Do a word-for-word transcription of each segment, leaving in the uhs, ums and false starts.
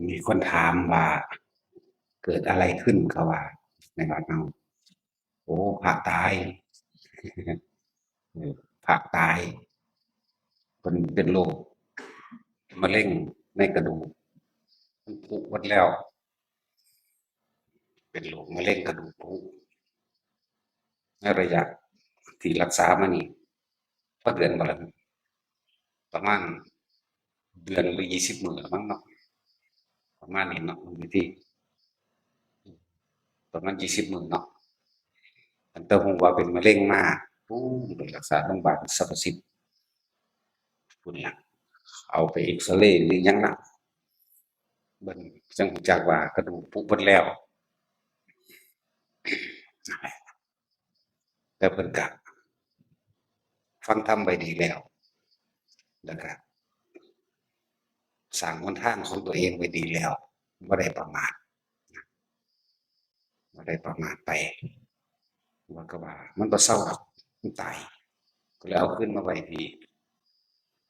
มีคนถามว่าเกิดอะไรขึ้น เขาว่า ในวัดเฮา โอ้ พระตาย เออ พระตาย เพิ่นเป็นโรคมะเร็งในกระดูก มันผุหมดแล้ว เป็นโรคมะเร็งกระดูกผุ ในระยะที่รักษามานี่ พอเดือนบ่ล่ะ ประมาณเดือนหรือยี่สิบมื้อละมั้งเนาะ ประมาณนี้เนาะ บางที ประมาณยี่สิบมื้อเนาะ ตั้งแต่ฮู้ว่าเป็นมะเร็งมา โอ้ ไปรักษาโรงพยาบาลสรรพสิทธิ์พุ้นล่ะ เอาไปเอกซเรย์หรือหยังล่ะ เบิ่งจั่งรู้จักว่ากระดูกผุเบิดแล้ว แต่เพิ่นก็ฟังธรรมไว้ดีแล้ว แล้วก็สร้างหนทางของตัวเองไว้ดีแล้ว บ่ได้ประมาท บ่ได้ประมาทไป ว่าก็ว่ามันบ่เซาดอก มันตาย ก็เลยเอาขึ้นมาไว้ที่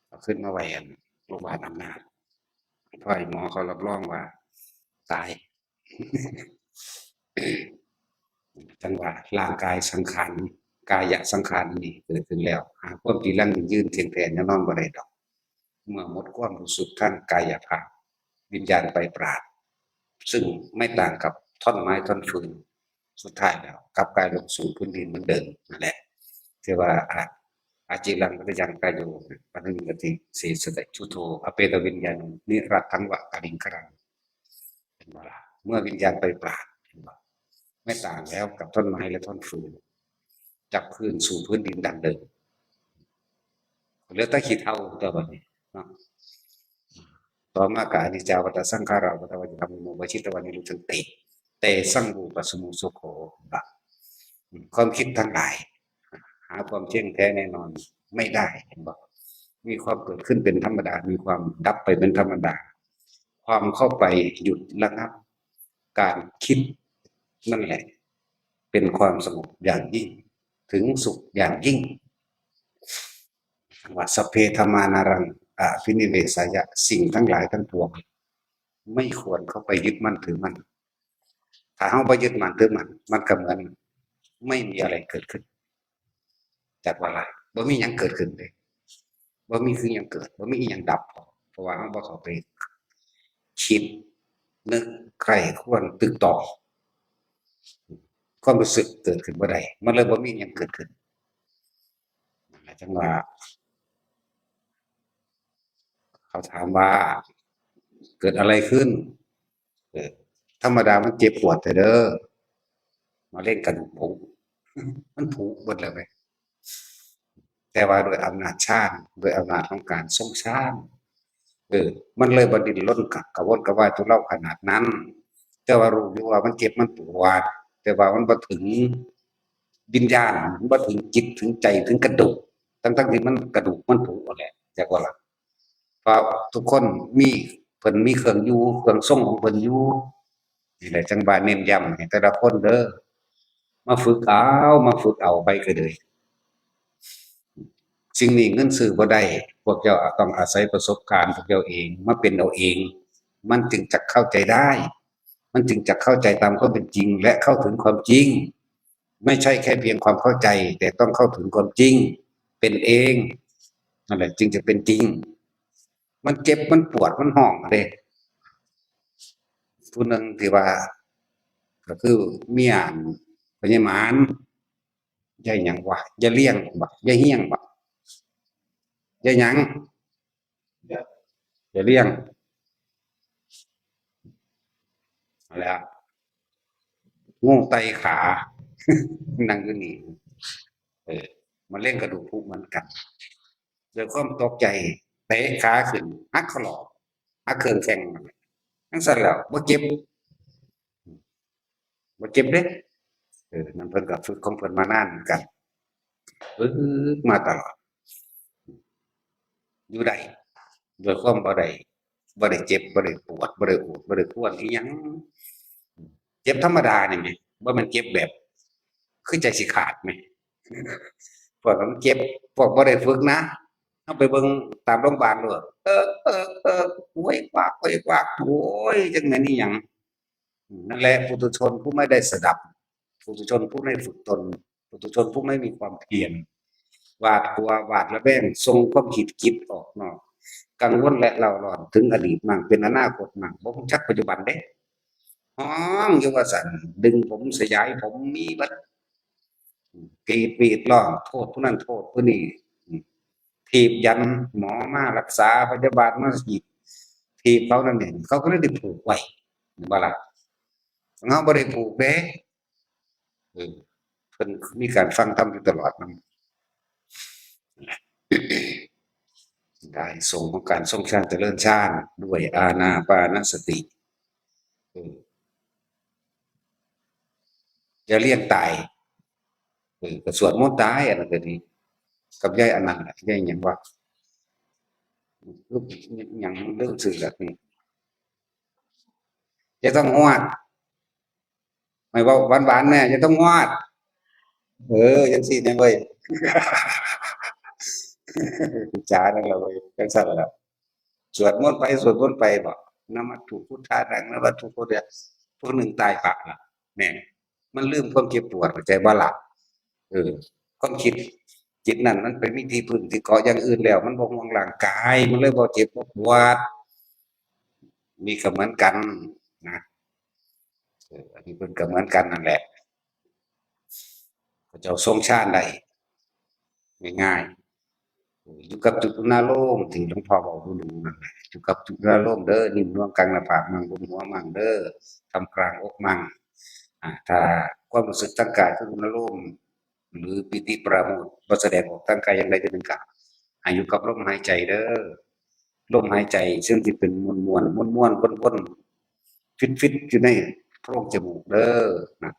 เอาขึ้นมาไว้อันโรงพยาบาลอำนาจ เพราะไอ้หมอเขารับรองว่าตาย จั่งว่าร่างกายสังขาร กายะสังขารนี่เกิดขึ้นแล้ว หาความจีรังยั่งยืนเที่ยงแท้แน่นอนบ่ได้ดอก เมื่อหมดความรู้สึกทางกายภาพ วิญญาณไปปราด ซึ่งไม่ต่างกับท่อนไม้ท่อนฟืน สุดท้ายแล้วกลับกลายลงสู่พื้นดินเหมือนเดิมนั่นแหละ ที่ว่า อา อาจิรังปฏิยังกายโย ปริงกติเสสติชุโท อเปตวิญญาณนิรัตถังวะกลิงกรัง เห็นบ่ล่ะ เมื่อวิญญาณไปปราด เห็นบ่ ไม่ต่างแล้วกับท่อนไม้และท่อนฟืน กลับคืนสู่พื้นดินดังเดิม เหลือแต่ขี้เถ้าตัวบัดนี้เนาะ ต่อมาก็ อนิจจาวัตตาสังขารา วัตตาวัตตาธรรมโม วชิตวานิรุชันติ เตสัง รูปัสสโมสุโข ความคิดทั้งหลาย หาความเที่ยงแท้แน่นอนไม่ได้ เห็นบ่ มีความเกิดขึ้นเป็นธรรมดา มีความดับไปเป็นธรรมดา ความเข้าไปหยุดระงับการคิดนั่นแหละ เป็นความสงบอย่างยิ่ง ถึงสุขอย่างยิ่ง ว่า สัพเพธัมมานารัง อภินิเวสายะ สิ่งทั้งหลายทั้งปวง ไม่ควรเข้าไปยึดมั่นถือมั่น ถ้าเฮาบ่ยึดมั่นถือมั่น มันก็เหมือนไม่มีอะไรเกิดขึ้น จักว่าล่ะ บ่มีหยังเกิดขึ้นเลย บ่มีคือหยังเกิด บ่มีอีหยังดับ เพราะว่าเฮาบ่เข้าไปคิด นึก ใคร่ครวญ ตึกตอง ความรู้สึกเกิดขึ้นบ่ได้ มันเลยบ่มีหยังเกิดขึ้น จั่งว่า เขาถามว่าเกิดอะไรขึ้น เออ ธรรมดามันเจ็บปวดแท้เด้อ มะเร็งกระดูกผุ มันผุเบิดแล้วเว้ย แต่ว่าด้วยอำนาจฌาน ด้วยอำนาจของการทรงฌาน เออ มันเลยบ่ดิ้นรนกระวนกระวายทุเลาขนาดนั้น แต่ว่ารู้อยู่ว่ามันเจ็บมันปวด แต่ว่ามันบ่ถึงวิญญาณ มันบ่ถึงจิตถึงใจถึงกระดูก ทั้งๆที่มันกระดูกมันผุนั่นแหละ จักว่าล่ะ เพราะทุกคนมี เพิ่นมีเครื่องอยู่ เครื่องทรงของเพิ่นอยู่ นี่แหละจั่งว่าเน้นย้ำให้แต่ละคนเด้อ มาฝึกเอา มาฝึกเอาไปก็เลย สิ่งนี้เงินซื้อบ่ได้ พวกเจ้าต้องอาศัยประสบการณ์พวกเจ้าเอง มาเป็นเอาเอง มันจึงจะเข้าใจได้ มันจึงจะเข้าใจตามความเป็นจริง และเข้าถึงความจริง ไม่ใช่แค่เพียงความเข้าใจ แต่ต้องเข้าถึงความจริง เป็นเอง นั่นแหละจึงจะเป็นจริง มันเจ็บ มันปวด มันฮ้องเด้ ผู้หนึ่งที่ว่า ก็คือเมียอันพญามาร ยายหยังวะ ยายเลี้ยงบ่ ยายเฮียงบ่ ยายหยัง ยายเลี้ยง นั่นแหละ งูไต่ขา นั่งอยู่นี่ เออ มะเร็งกระดูกผุเหมือนกัน ด้วยความตกใจ เตะขาขึ้น หักข้อศอก หักเครื่องแข้ง จั่งซั้นแล้ว บ่เจ็บ บ่เจ็บเด้ เออ นั่นเพิ่นก็ฝึกของเพิ่นมานานเหมือนกัน ฝึกมาตลอด อยู่ได้ ด้วยความบ่ได้ บ่ได้เจ็บ บ่ได้ปวด บ่ได้โอด บ่ได้ครวญอีหยัง เจ็บธรรมดานี่แหม บ่แม่นเจ็บแบบ คือใจสิขาดแหม พวกมันเจ็บ พวกบ่ได้ฝึกนะ เฮาไปเบิ่งตามโรงพยาบาลโลด เออเออเออโอ้ยกวากโอ้ยกวากโอ้ยจังแม่นอีหยัง นั่นแหละปุถุชนผู้ไม่ได้สดับ ปุถุชนผู้ไม่ฝึกตน ปุถุชนผู้ไม่มีความเพียร หวาดกลัวหวาดระแวงส่งความคิดคิดออกนอก กังวลและเร่าร้อนถึงอดีตมั่งเป็นอนาคตมั่งบ่รู้จักปัจจุบันเด้ฮ้องอยู่ว่าซั่นดึงผมสยายผมมีเบิด กรีดวีดร้องโทษผู้นั้นโทษผู้นี้ ถีบยันหมอมารักษาพยาบาลมาถีบถีบเขานั่นเองเขาก็เลยได้ผูกไว้เห็นบ่ล่ะของเฮาบ่ได้ผูกเด้เออเพิ่นมีการฟังธรรมอยู่ตลอดนำได้ส่งของการทรงฌานเจริญฌานด้วยอานาปานสติเอออย่าเลี่ยงตายเออก็สวดมนต์ตายอันนั้นก็ดีกับยายอันนั้นน่ะยายหยังวะหยังเรื่องชื่อแบบนี้ จะต้องงวด ไม่ว่าหวานๆแม่จะต้องงวด เออจังซี่แม่นเว้ยจ๋านั่นล่ะเว้ยจังซั่นล่ะสวดมนต์ไปสวดมนต์ไปบ่นะมัตถุพุทธานังนะมัตถุพุทธะผู้หนึ่งตายปะล่ะแม่นมันลืมความเจ็บปวดเข้าใจบ่ล่ะเออความคิดจิตนั่นมันไปมีที่พึ่งที่เกาะอย่างอื่นแล้ว มันบ่ห่วงร่างกายมันเลยบ่เจ็บบ่ปวด นี่ก็เหมือนกันนะเอออันนี้เพิ่นก็เหมือนกันนั่นแหละเขาเจ้าทรงฌานได้ง่ายๆเอออยู่กับจุตุนารมณ์ที่หลวงพ่อบอกดูๆนั่นแหละอยู่กับจุตุนารมณ์เด้อนิ่มนวลกลางหน้าผากมั่งบนหัวมั่งเด้อทำกลางอกมั่งอ่าถ้าความรู้สึกทางกายจุตุนารมณ์ หรือปีติปราโมทย์บ่แสดงออกทางกายอย่างใดอย่างหนึ่งก็ให้อยู่กับลมหายใจเด้อลมหายใจซึ่งที่เป็นมวลมวลมวลมวลวนวนๆฟิตๆอยู่ในโพรงจมูกเด้อนะ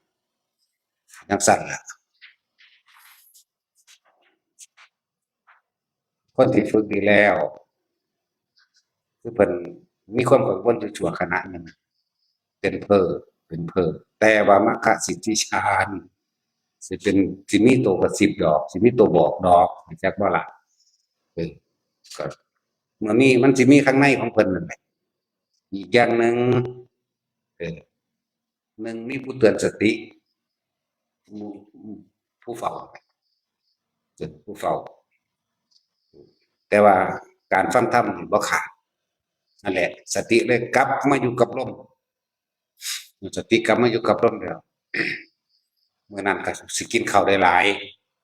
จังซั่นล่ะคนที่ฝึกดีแล้ว คือเพิ่นมีความกังวลอยู่ชั่วขณะหนึ่งเป็นเพ้อเป็นเพ้อแต่ว่ามรรคสิทธิฌานสิเป็นสิมีตัวกระซิบดอกสิมีตัวบอกดอกจักว่าล่ะเออก็มันมีมันสิมีข้างในของเพิ่นนั่นแหละอีกอย่างหนึ่งเออหนึ่งมีผู้เตือนสติผู้ผู้เฝ้าเออผู้เฝ้า แต่ว่าการฟังธรรมนี่บ่ขาดนั่นแหละ สติเลยกลับมาอยู่กับลมสติกลับมาอยู่กับลมแล้วเมื่อนั้นก็สิกินข้าวได้หลาย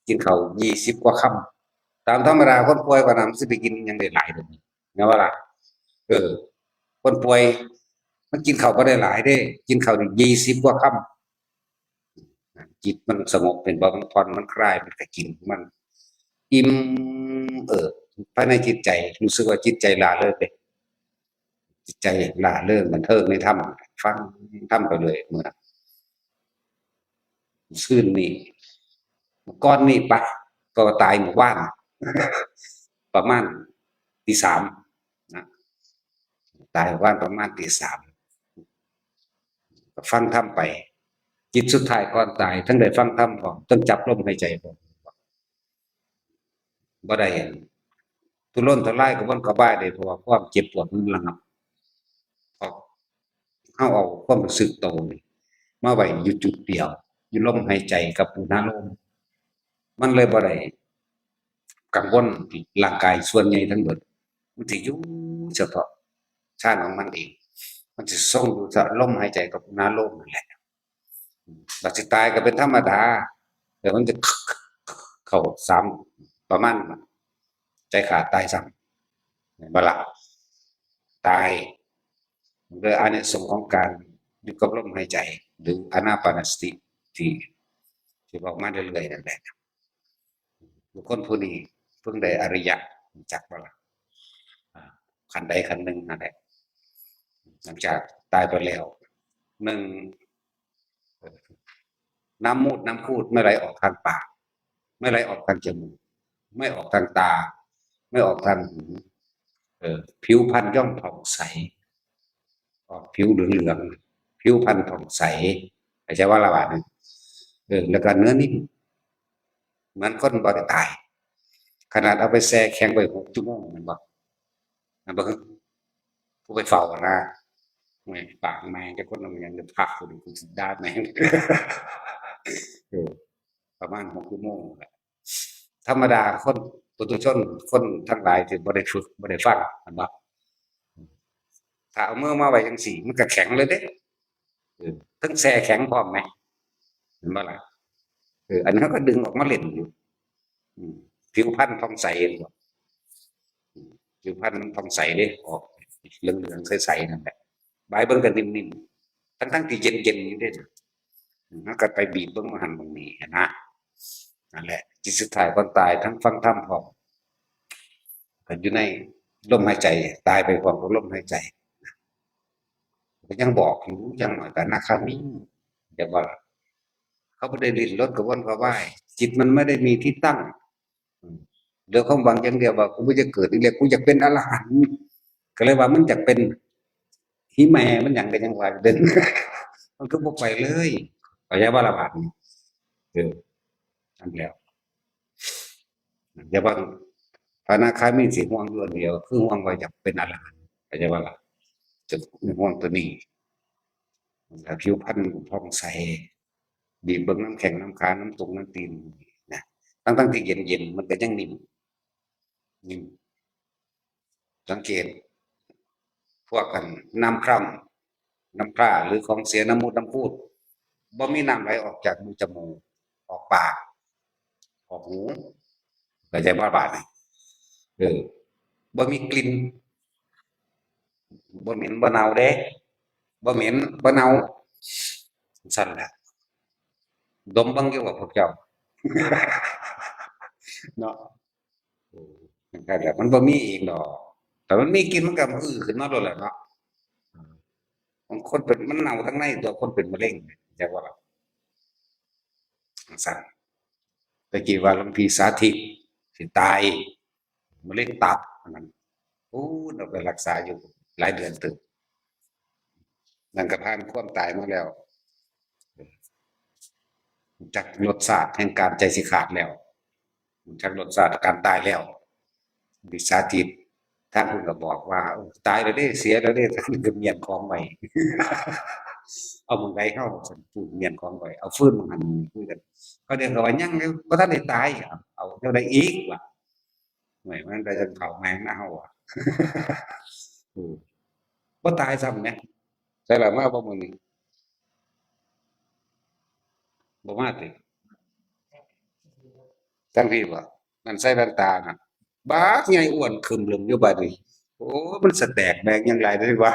กินข้าวยี่สิบกว่าคำตามธรรมดาคนป่วยกว่านั้นสิไปกินยังได้หลายเดี๋ยวนี้นะว่าล่ะเออ คนป่วยมันกินข้าวก็ได้หลายเด้กินข้าวได้ยี่สิบกว่าคำจิตมันสงบเป็นบ่มันผ่อนมันคลายมันก็กินมัน อิ่มเอิบภายในจิตใจรู้สึกว่าจิตใจหล่าเริงเลยจิตใจหล่าเริงบันเทิงในธรรมฟังธรรมไปเลยเมื่อคืนนี้ก้อนนี้ปะก็ตายหมู่บ้านประมาณตีสามนะตายหมู่บ้านประมาณตีสามฟังธรรมไปจิตสุดท้ายก่อนตายทั้งได้ฟังธรรมของต้องจับลมหายใจของ บ่ได้ทุรนทุรายกระวนกระวายเลยเพราะว่าความเจ็บปวดมันระงับออกเฮาเอาความรู้สึกโตนี่มาไว้อยู่จุดเดียวอยู่ลมหายใจกับอุณาโลมมันเลยบ่ได้กังวลร่างกายส่วนใหญ่ทั้งหมดมันสิอยู่เฉพาะฌานของมันเองมันสิทรงอยู่เฉพาะลมหายใจกับอุณาโลมนั่นแหละ บัดสิตายก็เป็นธรรมดาแต่มันจะเข้าสามประมาณใจขาดตายซ้ำเห็นบ่ล่ะตายมันก็อานิสงส์ของการอยู่กับลมหายใจหรืออานาปานสติที่ที่บอกมาเรื่อยๆนั่นแหละบุคคลผู้นี้เพิ่งได้อริยะรู้จักบ่ล่ะอ่าขั้นใดขั้นหนึ่งนั่นแหละหลังจากตายไปแล้วหนึ่ง น้ำมูดน้ำพูดไม่ไหลออกทางปาก ไม่ไหลออกทางจมูก ไม่ออกทางตา ไม่ออกทางหูเออผิวพรรณย่อมผ่องใส ออกผิวเหลืองๆผิวพรรณผ่องใสเข้าใจว่าละบาดนี้เออแล้วก็เนื้อนิ่มเหมือนคนบ่ได้ตาย ขนาดเอาไปแช่แข็งไปหกชั่วโมงมันบอก นะเบิ่งผู้ไปเฝ้านะแม่งปากแม่งจะคนเอาหยังจะพักคนกูสิด่าแม่ง เออ ประมาณหกชั่วโมงแหละ ธรรมดาคนปุถุชนคนทั้งหลายที่บ่ได้ฝึกบ่ได้ฟัง มันบ่ถ้าเอามือมาไว้จังสี่ มันก็แข็งเลยเด้ เออ ทั้งแช่แข็งพร้อมไหม เห็นบ่ล่ะ เออ อันนั้นก็ดึงออกมาเล่นอยู่ อืม ผิวพรรณผ่องใสเห็นบ่ อืม ผิวพรรณมันผ่องใสเด้ ออกเหลืองๆใสๆนั่นแหละ บายเบิ่งก็นิ่มๆ ทั้งๆที่เย็นๆอยู่เด้ อืม มันก็ไปบีบเบิ่งมาหันตรงนี้นะ นั่นแหละ จิตสุดท้ายก่อนตายทั้งฟังธรรมพร้อม ก็อยู่ในลมหายใจ ตายไปพร้อมกับลมหายใจ ก็ยังบอกอยู่ ยังหน่อยก็อนาคามี แต่ว่า เขาบ่ได้ดิ้นรนกระวนกระวาย จิตมันไม่ได้มีที่ตั้ง อืม เหลือความหวังอย่างเดียวว่า กูบ่อยากเกิดอีกแล้ว กูอยากเป็นอรหันต์ ก็เลยว่ามันอยากเป็น หิแม่มันหยังก็ยังว่าอยู่เด้ มันคือบ่ไปเลย เข้าใจบ่ล่ะบาดนี้ เออ นั่นแหละ อย่าว่าพระอนาคามีสิห่วงอยู่อันเดียว คือห่วงว่าอยากเป็นอรหันต์ เข้าใจบ่ล่ะ จะห่วงตัวนี้ แล้วผิวพรรณก็ผ่องใส บีบเบิ่งน้ำแข้งน้ำขา น้ำตรงน้ำตีนนะ ทั้งๆที่เย็นๆ มันก็ยังนิ่ม นิ่ม สังเกต พวกกันน้ำคร่ำ น้ำคร่า หรือของเสีย น้ำมูดน้ำพูด บ่มีน้ำไหลออกจากรูจมูก ออกปาก ออกหู เข้าใจบ่บาดนี้ เออ บ่มีกลิ่น บ่เหม็นบ่เน่าเด้ บ่เหม็นบ่เน่า ซั่นแหละ ดมเบิ่งอยู่ว่าพวกเจ้า เนาะ เออ นั่นแหละ มันบ่มีอีกดอก แต่มันมีกลิ่นมันก็อื้อขึ้นมาโลดแหละเนาะ บางคนเป็น มันเน่าทั้งในตัว คนเป็นมะเร็ง จักว่าล่ะ ซั่น ตะกี้ว่าหลวงพี่สาธิตสิตาย มะเร็งตับอันนั้น โอ้ เอาไปรักษาอยู่หลายเดือนเติบ นั่นก็ผ่านความตายมาแล้ว จักรสชาติแห่งการใจสิขาดแล้ว จักรสชาติการตายแล้ว วิชาจิต ทางเพิ่นก็บอกว่า "โอ้ ตายแล้วเด้ เสียแล้วเด้" ทางเพิ่นก็เมียนของไว้ เอาหม่องใดเฮา ซั่น พูดเมียนของไว้ เอาฟืนหม่องหั่น คือกัน เขาเรียกว่ายังอยู่ บ่ทันได้ตาย เอา เอาแนวใดอีกวะ ห่วย มันได้จังเฒ่าแม่งนะเฮาอะ อืม บ่ตายซ้ำแหม ใส่ละมาบ่มื้อนี้ บ่มาติ จังพี่บ่ นั่นใส่แว่นตาน่ะ บักใหญ่อ้วนขึ้นเริ่มอยู่บัดนี้ โอ้ มันสะแตกแบกหยังหลายเด้อว่า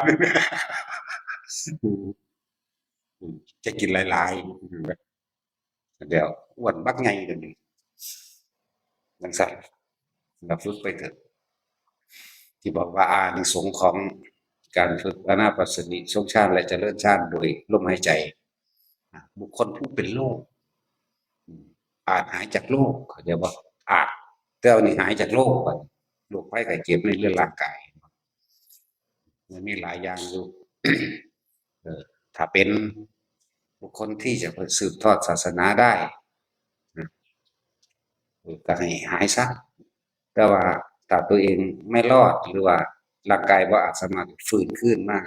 อืม อืม จะกินหลายๆ เดี๋ยวอ้วนบักใหญ่เดี๋ยวนี้ จังซั่น ก็ฝึกไปเถอะ ที่บอกว่าอานิสงส์ของการฝึกอานาปานสติ ทรงฌานและเจริญฌานโดยลมหายใจ อ่ะ บุคคลผู้เป็นโรค อืม อาจหายจากโรค เข้าใจบ่ อาจ แต่อันนี้หายจากโรค บัดนี้ โรคภัยไข้เจ็บในเรือนร่างกาย มันมีหลายอย่างอยู่ เออ ถ้าเป็นบุคคลที่จะสืบทอดศาสนาได้นะ เออ ก็ให้หายซะ แต่ว่าถ้าตัวเองไม่รอด หรือว่าร่างกายบ่อาจสามารถฟื้นคืนมา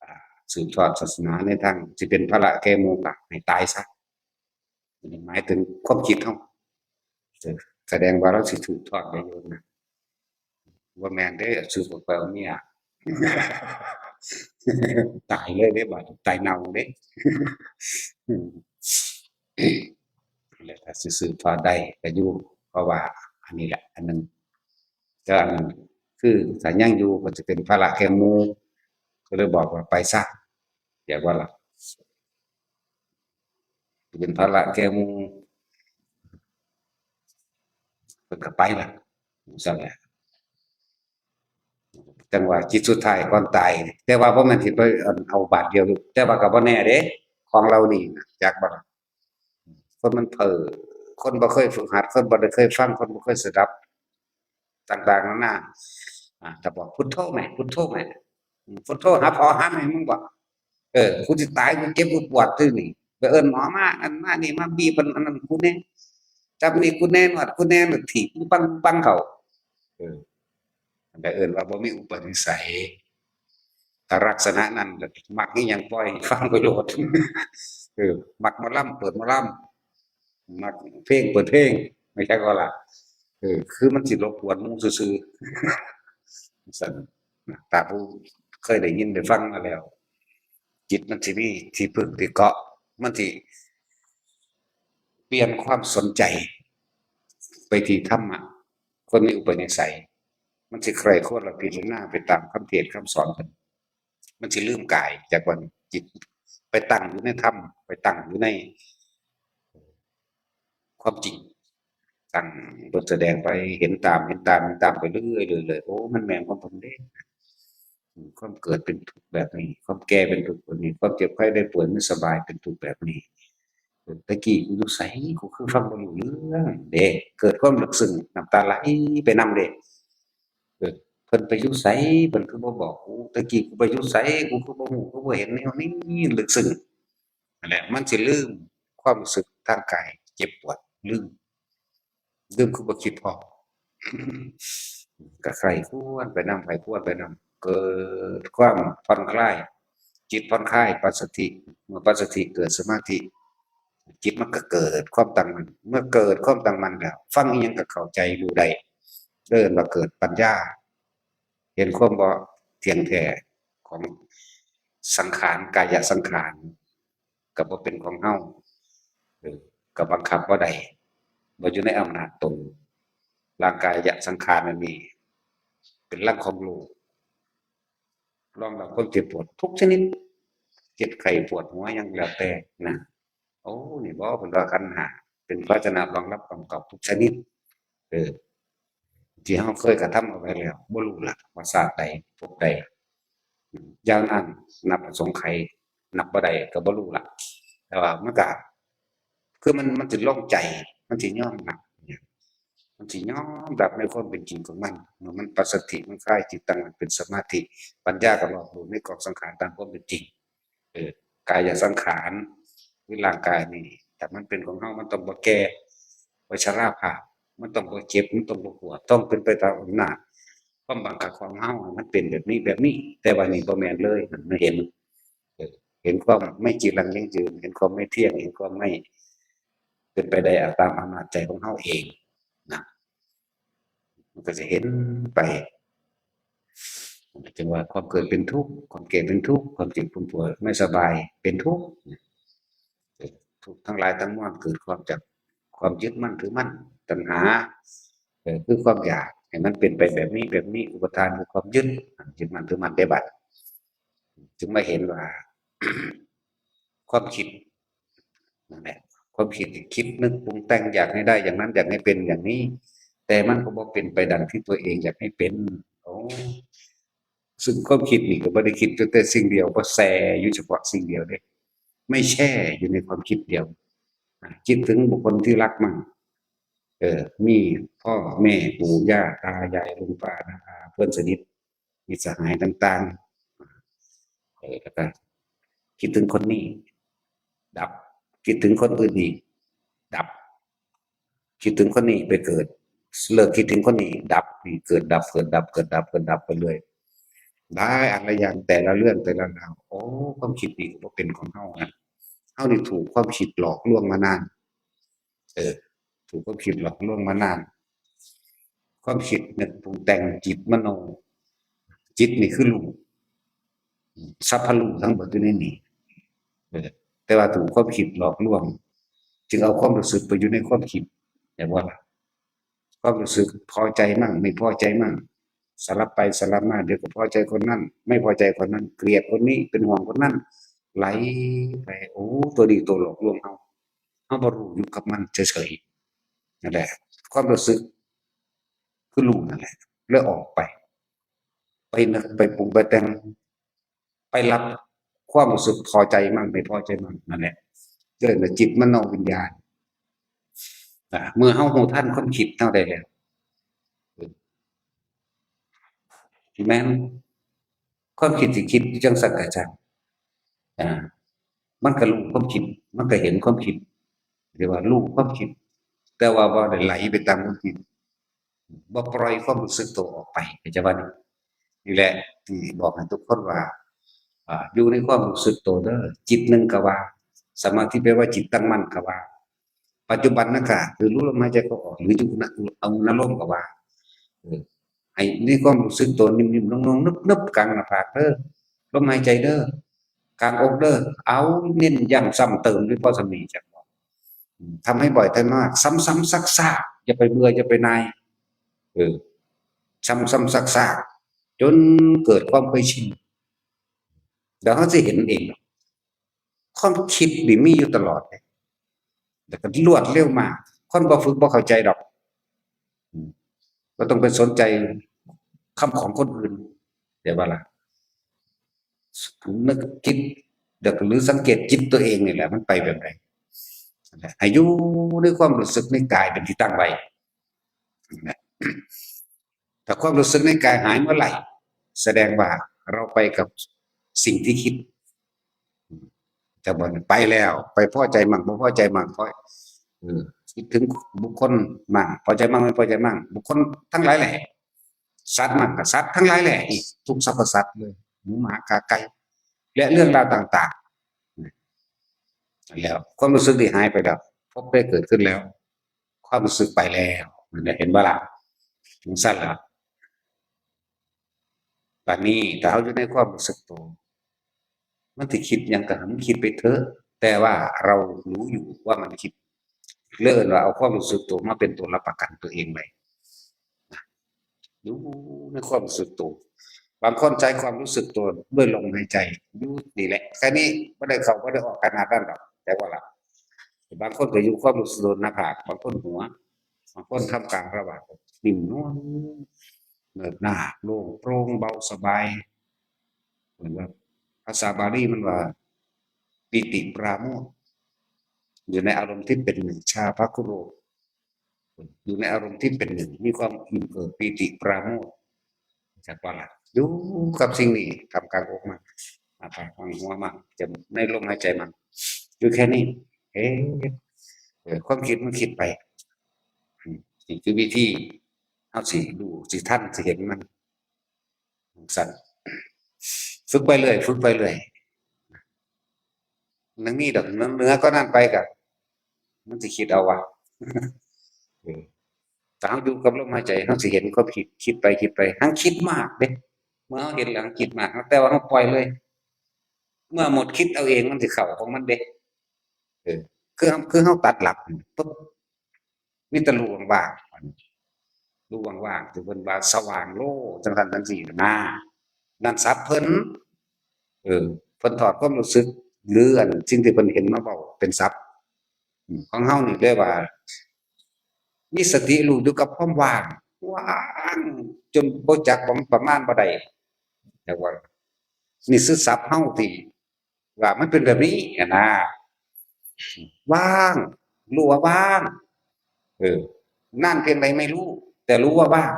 อ่า สืบทอดศาสนาในทางสิเป็นภาระแก่หมู่ ก็ให้ตายซะ หมายถึงความคิดเฮา เออ แสดงว่าเราสิถูกทอดได้อยู่นะ บ่แม่นเด้ สืบออกไปเอาเมีย ตายเลยเด้ บัดนี้ ตายเน่าเด้ อืม แล้วถ้าสิสืบทอดได้ก็อยู่ เพราะว่าอันนี้แหละ อันหนึ่ง แต่อันนั้นคือถ้ายังอยู่ก็จะเป็นภาระแก่หมู่ ก็เลยบอกว่าไปซะ อยากว่าล่ะ เป็นภาระแก่หมู่ เพิ่นก็ไปล่ะ ซั่นแหละ จังว่าจิตสุดท้ายก่อนตาย แต่ว่าบ่แม่นสิไปเอาบาดเดียว แต่ว่าก็บ่แน่เด้ ของเหล่านี้นะ จักบ่ล่ะ คนมันเพ้อ คนบ่เคยฝึกหัด คนบ่ได้เคยฟัง คนบ่เคยสดับ ต่างๆนานา อ่า ถ้าบอก "พุทโธแหม พุทโธแหม อืม พุทโธหาพ่อหาแม่มึงบ่ เออ กูสิตาย กูเจ็บ กูปวดซื่อนี่ ไปเอิ้นหมอมา อันมานี่ มาบีบอัน อันนั้นกูแหน่ จับนี่กูแหน่ นวดกูแหน่" แล้วถีบปังปังเข้า เออ อันใดเอิ้นว่าบ่มีอุปนิสัย แต่ลักษณะนั้นน่ะ มักอีหยังปล่อยให้ฟังไปโลด เออ มักหมอลำ เปิดหมอลำ มักเพลง เปิดเพลง ไม่ใช่ก็ล่ะ เออ คือมันสิรบกวนหมู่ซื่อๆ ซั่น ถ้าผู้เคยได้ยินได้ฟังมาแล้ว จิตมันสิมีที่พึ่งที่เกาะ มันสิเปลี่ยนความสนใจ ไปที่ธรรมะ คนมีอุปนิสัย มันสิใคร่ครวญและพิจารณาไปตามคำเทศน์คำสอนเพิ่น มันสิลืมกายจากวันจิต ไปตั้งอยู่ในธรรม ไปตั้งอยู่ในความจริง ตั้งเพิ่นแสดงไป เห็นตาม เห็นตาม เห็นตามไปเรื่อยๆ เรื่อยๆ โอ้ มันแม่นของเพิ่นเด้ อืม ความเกิดเป็นทุกข์แบบนี้ ความแก่เป็นทุกข์แบบนี้ ความเจ็บไข้ได้ป่วยไม่สบายเป็นทุกข์แบบนี้ เออ แต่กี้กูอยู่ไส กูคือฟังบ่รู้เรื่องเด้ เกิดความลึกซึ้ง น้ำตาไหลไปนำเด้ เออ เพิ่นไปอยู่ไส เพิ่นคือบ่บอกกู แต่กี้กูไปอยู่ไส กูคือบ่ฮู้ กูบ่เห็นแนวนี้ ลึกซึ้ง นั่นแหละ มันสิลืมความรู้สึกทางกายเจ็บปวด ลืม ลืมคือบ่คิดพ้อ ก็ใคร่ครวญไปนำ ใคร่ครวญไปนำ เกิดความผ่อนคลาย จิตผ่อนคลาย ปัสสัทธิ เมื่อปัสสัทธิเกิดสมาธิ จิตมันก็เกิดความตั้งมั่น เมื่อเกิดความตั้งมั่นแล้ว ฟังอิหยังก็เข้าใจรู้ได้ เอิ้นว่าเกิดปัญญา เห็นความบ่เที่ยงแท้ของสังขาร กายสังขาร ก็บ่เป็นของเฮา เออ ก็บังคับบ่ได้ บ่อยู่ในอำนาจตน ร่างกายสังขารอันนี้ เป็นรังของโลก รองรับความเจ็บปวดทุกชนิด เจ็บไข้ปวดหัวหยังแล้วแต่นะ โอ้ นี่บ่ เพิ่นว่าขันธ์ห้าเป็นภาชนะรองรับกล่อมเกล้าทุกชนิด เออ ที่เฮาเคยกระทำเอาไว้แล้ว บ่รู้ล่ะว่าชาติใด ภพใด ยาวนานนับอสงไขย นับบ่ได้ก็บ่รู้ล่ะ แต่ว่ามันก็ คือมัน มันสิโล่งใจ มันสิยอมรับเนี่ย มันสิยอมรับในความเป็นจริงของมัน เมื่อมันปัสสัทธิ มันคลายจิตตั้งมั่นเป็นสมาธิ ปัญญาก็รอบรู้ในกองสังขารตามความเป็นจริง เออ กายสังขาร คือร่างกายนี่ แต่มันเป็นของเฮา มันต้องบ่แก่ บ่ชราภาพ มันต้องบ่เจ็บ มันต้องบ่ปวด ต้องเป็นไปตามอำนาจความบังคับของเฮา มันเป็นแบบนี้ แบบนี้ แต่ว่านี่บ่แม่นเลย มันเห็น เออ เห็นความไม่จีรังยั่งยืน เห็นความไม่เที่ยง เห็นความไม่เป็นไปได้ตามอำนาจใจของเฮาเองนะ มันก็จะเห็นไป จึงว่าความเกิดเป็นทุกข์ ความแก่เป็นทุกข์ ความเจ็บความปวดไม่สบายเป็นทุกข์ ทุกข์ทั้งหลายทั้งมวลเกิดความจากความยึดมั่นถือมั่น ตัณหา เออ คือความอยากให้มันเป็นไปแบบนี้แบบนี้ อุปาทานคือความยึด ยึดมั่นถือมั่นได้บัด จึงมาเห็นว่า ความคิดนั่นแหละ ความคิดที่คิดนึกปรุงแต่งอยากให้ได้อย่างนั้น อยากให้เป็นอย่างนี้ แต่มันก็บ่เป็นไปดังที่ตัวเองอยากให้เป็น โอ้ ซึ่งความคิดนี่ก็บ่ได้คิดอยู่แต่สิ่งเดียว บ่แช่อยู่เฉพาะสิ่งเดียวเด้ ไม่แช่อยู่ในความคิดเดียว อ่ะ คิดถึงบุคคลที่รักมั่ง เออ มีพ่อแม่ปู่ย่าตายายลุงป้าน้าอาเพื่อนสนิท มิตรสหายต่างๆ เออ แล้วก็คิดถึงคนนี้ ดับ คิดถึงคนอื่นอีก ดับ คิดถึงคนนี้ไปเกิด เลิกคิดถึงคนนี้ ดับ นี่เกิดดับ เกิดดับ เกิดดับ เกิดดับไปเรื่อย หลายอันหลายอย่าง แต่ละเรื่องแต่ละราว โอ้ ความคิดนี่ก็บ่เป็นของเฮานะ เฮานี่ถูกความคิดหลอกลวงมานาน เออ ถูกความคิดหลอกลวงมานาน ความคิดนึกปรุงแต่ง จิตมโน จิตนี่คือรูป สรรพรูปทั้งหมดอยู่ในนี้ เออ แต่ว่าถูกความคิดหลอกลวง จึงเอาความรู้สึกไปอยู่ในความคิด เห็นบ่ล่ะ ความรู้สึกพอใจมั่ง ไม่พอใจมั่ง สลับไปสลับมา เดี๋ยวก็พอใจคนนั้น ไม่พอใจคนนั้น เกลียดคนนี้ เป็นห่วงคนนั้น ไหลไป โอ้ ตัวนี้ตัวหลอกลวงเฮา เฮาบ่รู้อยู่กับมันเฉยๆ นั่นแหละ ความรู้สึกคือรูปนั่นแหละ เลยออกไป ไปนึก ไปปรุง ไปแต่ง ไปรับความรู้สึกพอใจมั่ง ไม่พอใจมั่ง นั่นแหละ เรียกว่าจิตมโนวิญญาณ อ่า เมื่อเฮารู้ทันความคิดเฮาได้แล้ว แม่น ความคิดที่คิดอยู่จังซั่นก็ช่าง อ่า มันก็รู้ความคิด มันก็เห็นความคิด เรียกว่ารู้ความคิด แต่ว่าบ่ได้ไหลไปตามความคิด บ่ปล่อยความรู้สึกตัวออกไป เข้าใจบ่นี่? นี่แหละที่บอกให้ทุกคนว่า อ่า อยู่ในความรู้สึกตัวเด้อ จิตหนึ่งก็ว่า สมาธิแปลว่าจิตตั้งมั่นก็ว่า ปัจจุบันนะกะ คือรู้ลมหายใจเข้าออก หรืออยู่ณ เอาณลมก็ว่า เออ ให้ในความรู้สึกตัวนิ่มๆ นุ่มๆ นึบๆ กลางหน้าผากเด้อ ลมหายใจเด้อ กลางอกเด้อ เอาเน้นย้ำซ้ำเติมด้วยพ่อสามีจักบอก อืม ทำให้บ่อยทำมาก ซ้ำๆ ซากๆ อย่าไปเบื่อ อย่าไปหน่าย เออ ซ้ำๆ ซากๆ จนเกิดความเคยชิน เดี๋ยวเขาจะเห็นเอง ความคิดนี่มีอยู่ตลอดเลย แต่ก็รวดเร็วมาก คนบ่ฝึกบ่เข้าใจดอก อืม บ่ต้องไปสนใจคำของคนอื่น เดี๋ยวว่าล่ะ นึกคิด เดี๋ยวหรือสังเกตจิตตัวเองนี่แหละ มันไปแบบไหน ให้อยู่ในความรู้สึกในกายเป็นที่ตั้งไว้นะ ถ้าความรู้สึกในกายหายเมื่อไหร่ แสดงว่าเราไปกับสิ่งที่คิด แต่บ่ไปแล้ว ไปพอใจมั่ง บ่พอใจมั่ง พอ เออ คิดถึงบุคคลมั่ง พอใจมั่ง ไม่พอใจมั่ง บุคคลทั้งหลายแหละ สัตว์มั่ง ก็สัตว์ทั้งหลายแหละ อีกทุกสรรพสัตว์เลย หมูหมากาไก่ และเรื่องราวต่างๆ แล้วความรู้สึกที่หายไปแล้ว พบได้เกิดขึ้นแล้ว ความรู้สึกไปแล้ว นั่นแหละ เห็นบ่ล่ะ? จั่งซั้นล่ะ บัดนี้ถ้าเฮาอยู่ในความรู้สึกตัว มันสิคิดหยังก็ให้มันคิดไปเถอะ แต่ว่าเรารู้อยู่ว่ามันคิด เรียกว่าเอาความรู้สึกตัวมาเป็นตัวรับประกันตัวเองไว้ อยู่ในความรู้สึกตัว บางคนใช้ความรู้สึกตัวด้วยลมหายใจ อยู่นี่แหละ แค่นี้ บ่ได้เข้าบ่ได้ออกขนาดนั้นดอก แต่ว่าล่ะ บางคนก็อยู่ความรู้สึกตัวหน้าผาก บางคนหัว บางคนท่ามกลางระหว่าง นิ่มนวล เนิบนาบ โล่งโปร่ง เบาสบาย เหมือนว่า ภาษาบาลีมันว่า ปีติปราโมทย์ อยู่ในอารมณ์ที่เป็นหนึ่ง ชาภคุโร อยู่ในอารมณ์ที่เป็นหนึ่ง มีความอิ่มเอิบ ปีติปราโมทย์ จักว่าล่ะ อยู่กับสิ่งนี้ ท่ามกลางอกมัน หน้าผากมัน หัวมัน จะในลมหายใจมัน อยู่แค่นี้ เอ๊ะ เออ ความคิดมันคิดไป อืม นี่คือวิธี เฮาสิรู้ สิทัน สิเห็นมัน จั่งซั้น ฝึกไปเรื่อย ฝึกไปเรื่อย มันมีดอก เหนือ เหนือกว่านั้นไปก็ มันสิคิดเอาว่า เออ ถ้าเฮาอยู่กับลมหายใจ เฮาสิเห็นความคิด คิดไป คิดไป หั้งคิดมากเด้ เมื่อเฮาเห็นแล้วหั้งคิดมาก แต่ว่าเฮาปล่อยเลย เมื่อหมดคิดเอาเอง มันสิเข้าของมันเด้ เออ คือ คือเฮาตัดหลักปุ๊บ มีแต่รูว่างๆ รูว่างๆ ที่เพิ่นว่าสว่างโลก จั่งซั้นจั่งซี้นะ นั่นศัพท์เพิ่น เออ เพิ่นถอดความรู้สึก หรืออันสิ่งที่เพิ่นเห็นมาเว้าเป็นศัพท์ อืม ของเฮานี่เรียกว่า มีสติรู้อยู่กับความว่าง ว่างจนบ่จักว่ามันประมาณบ่ได้ แต่ว่า นี่คือศัพท์เฮาที่ ว่ามันเป็นแบบนี้อะนะ ว่าง รู้ว่าว่าง เออ นานเพียงใดไม่รู้ แต่รู้ว่าว่าง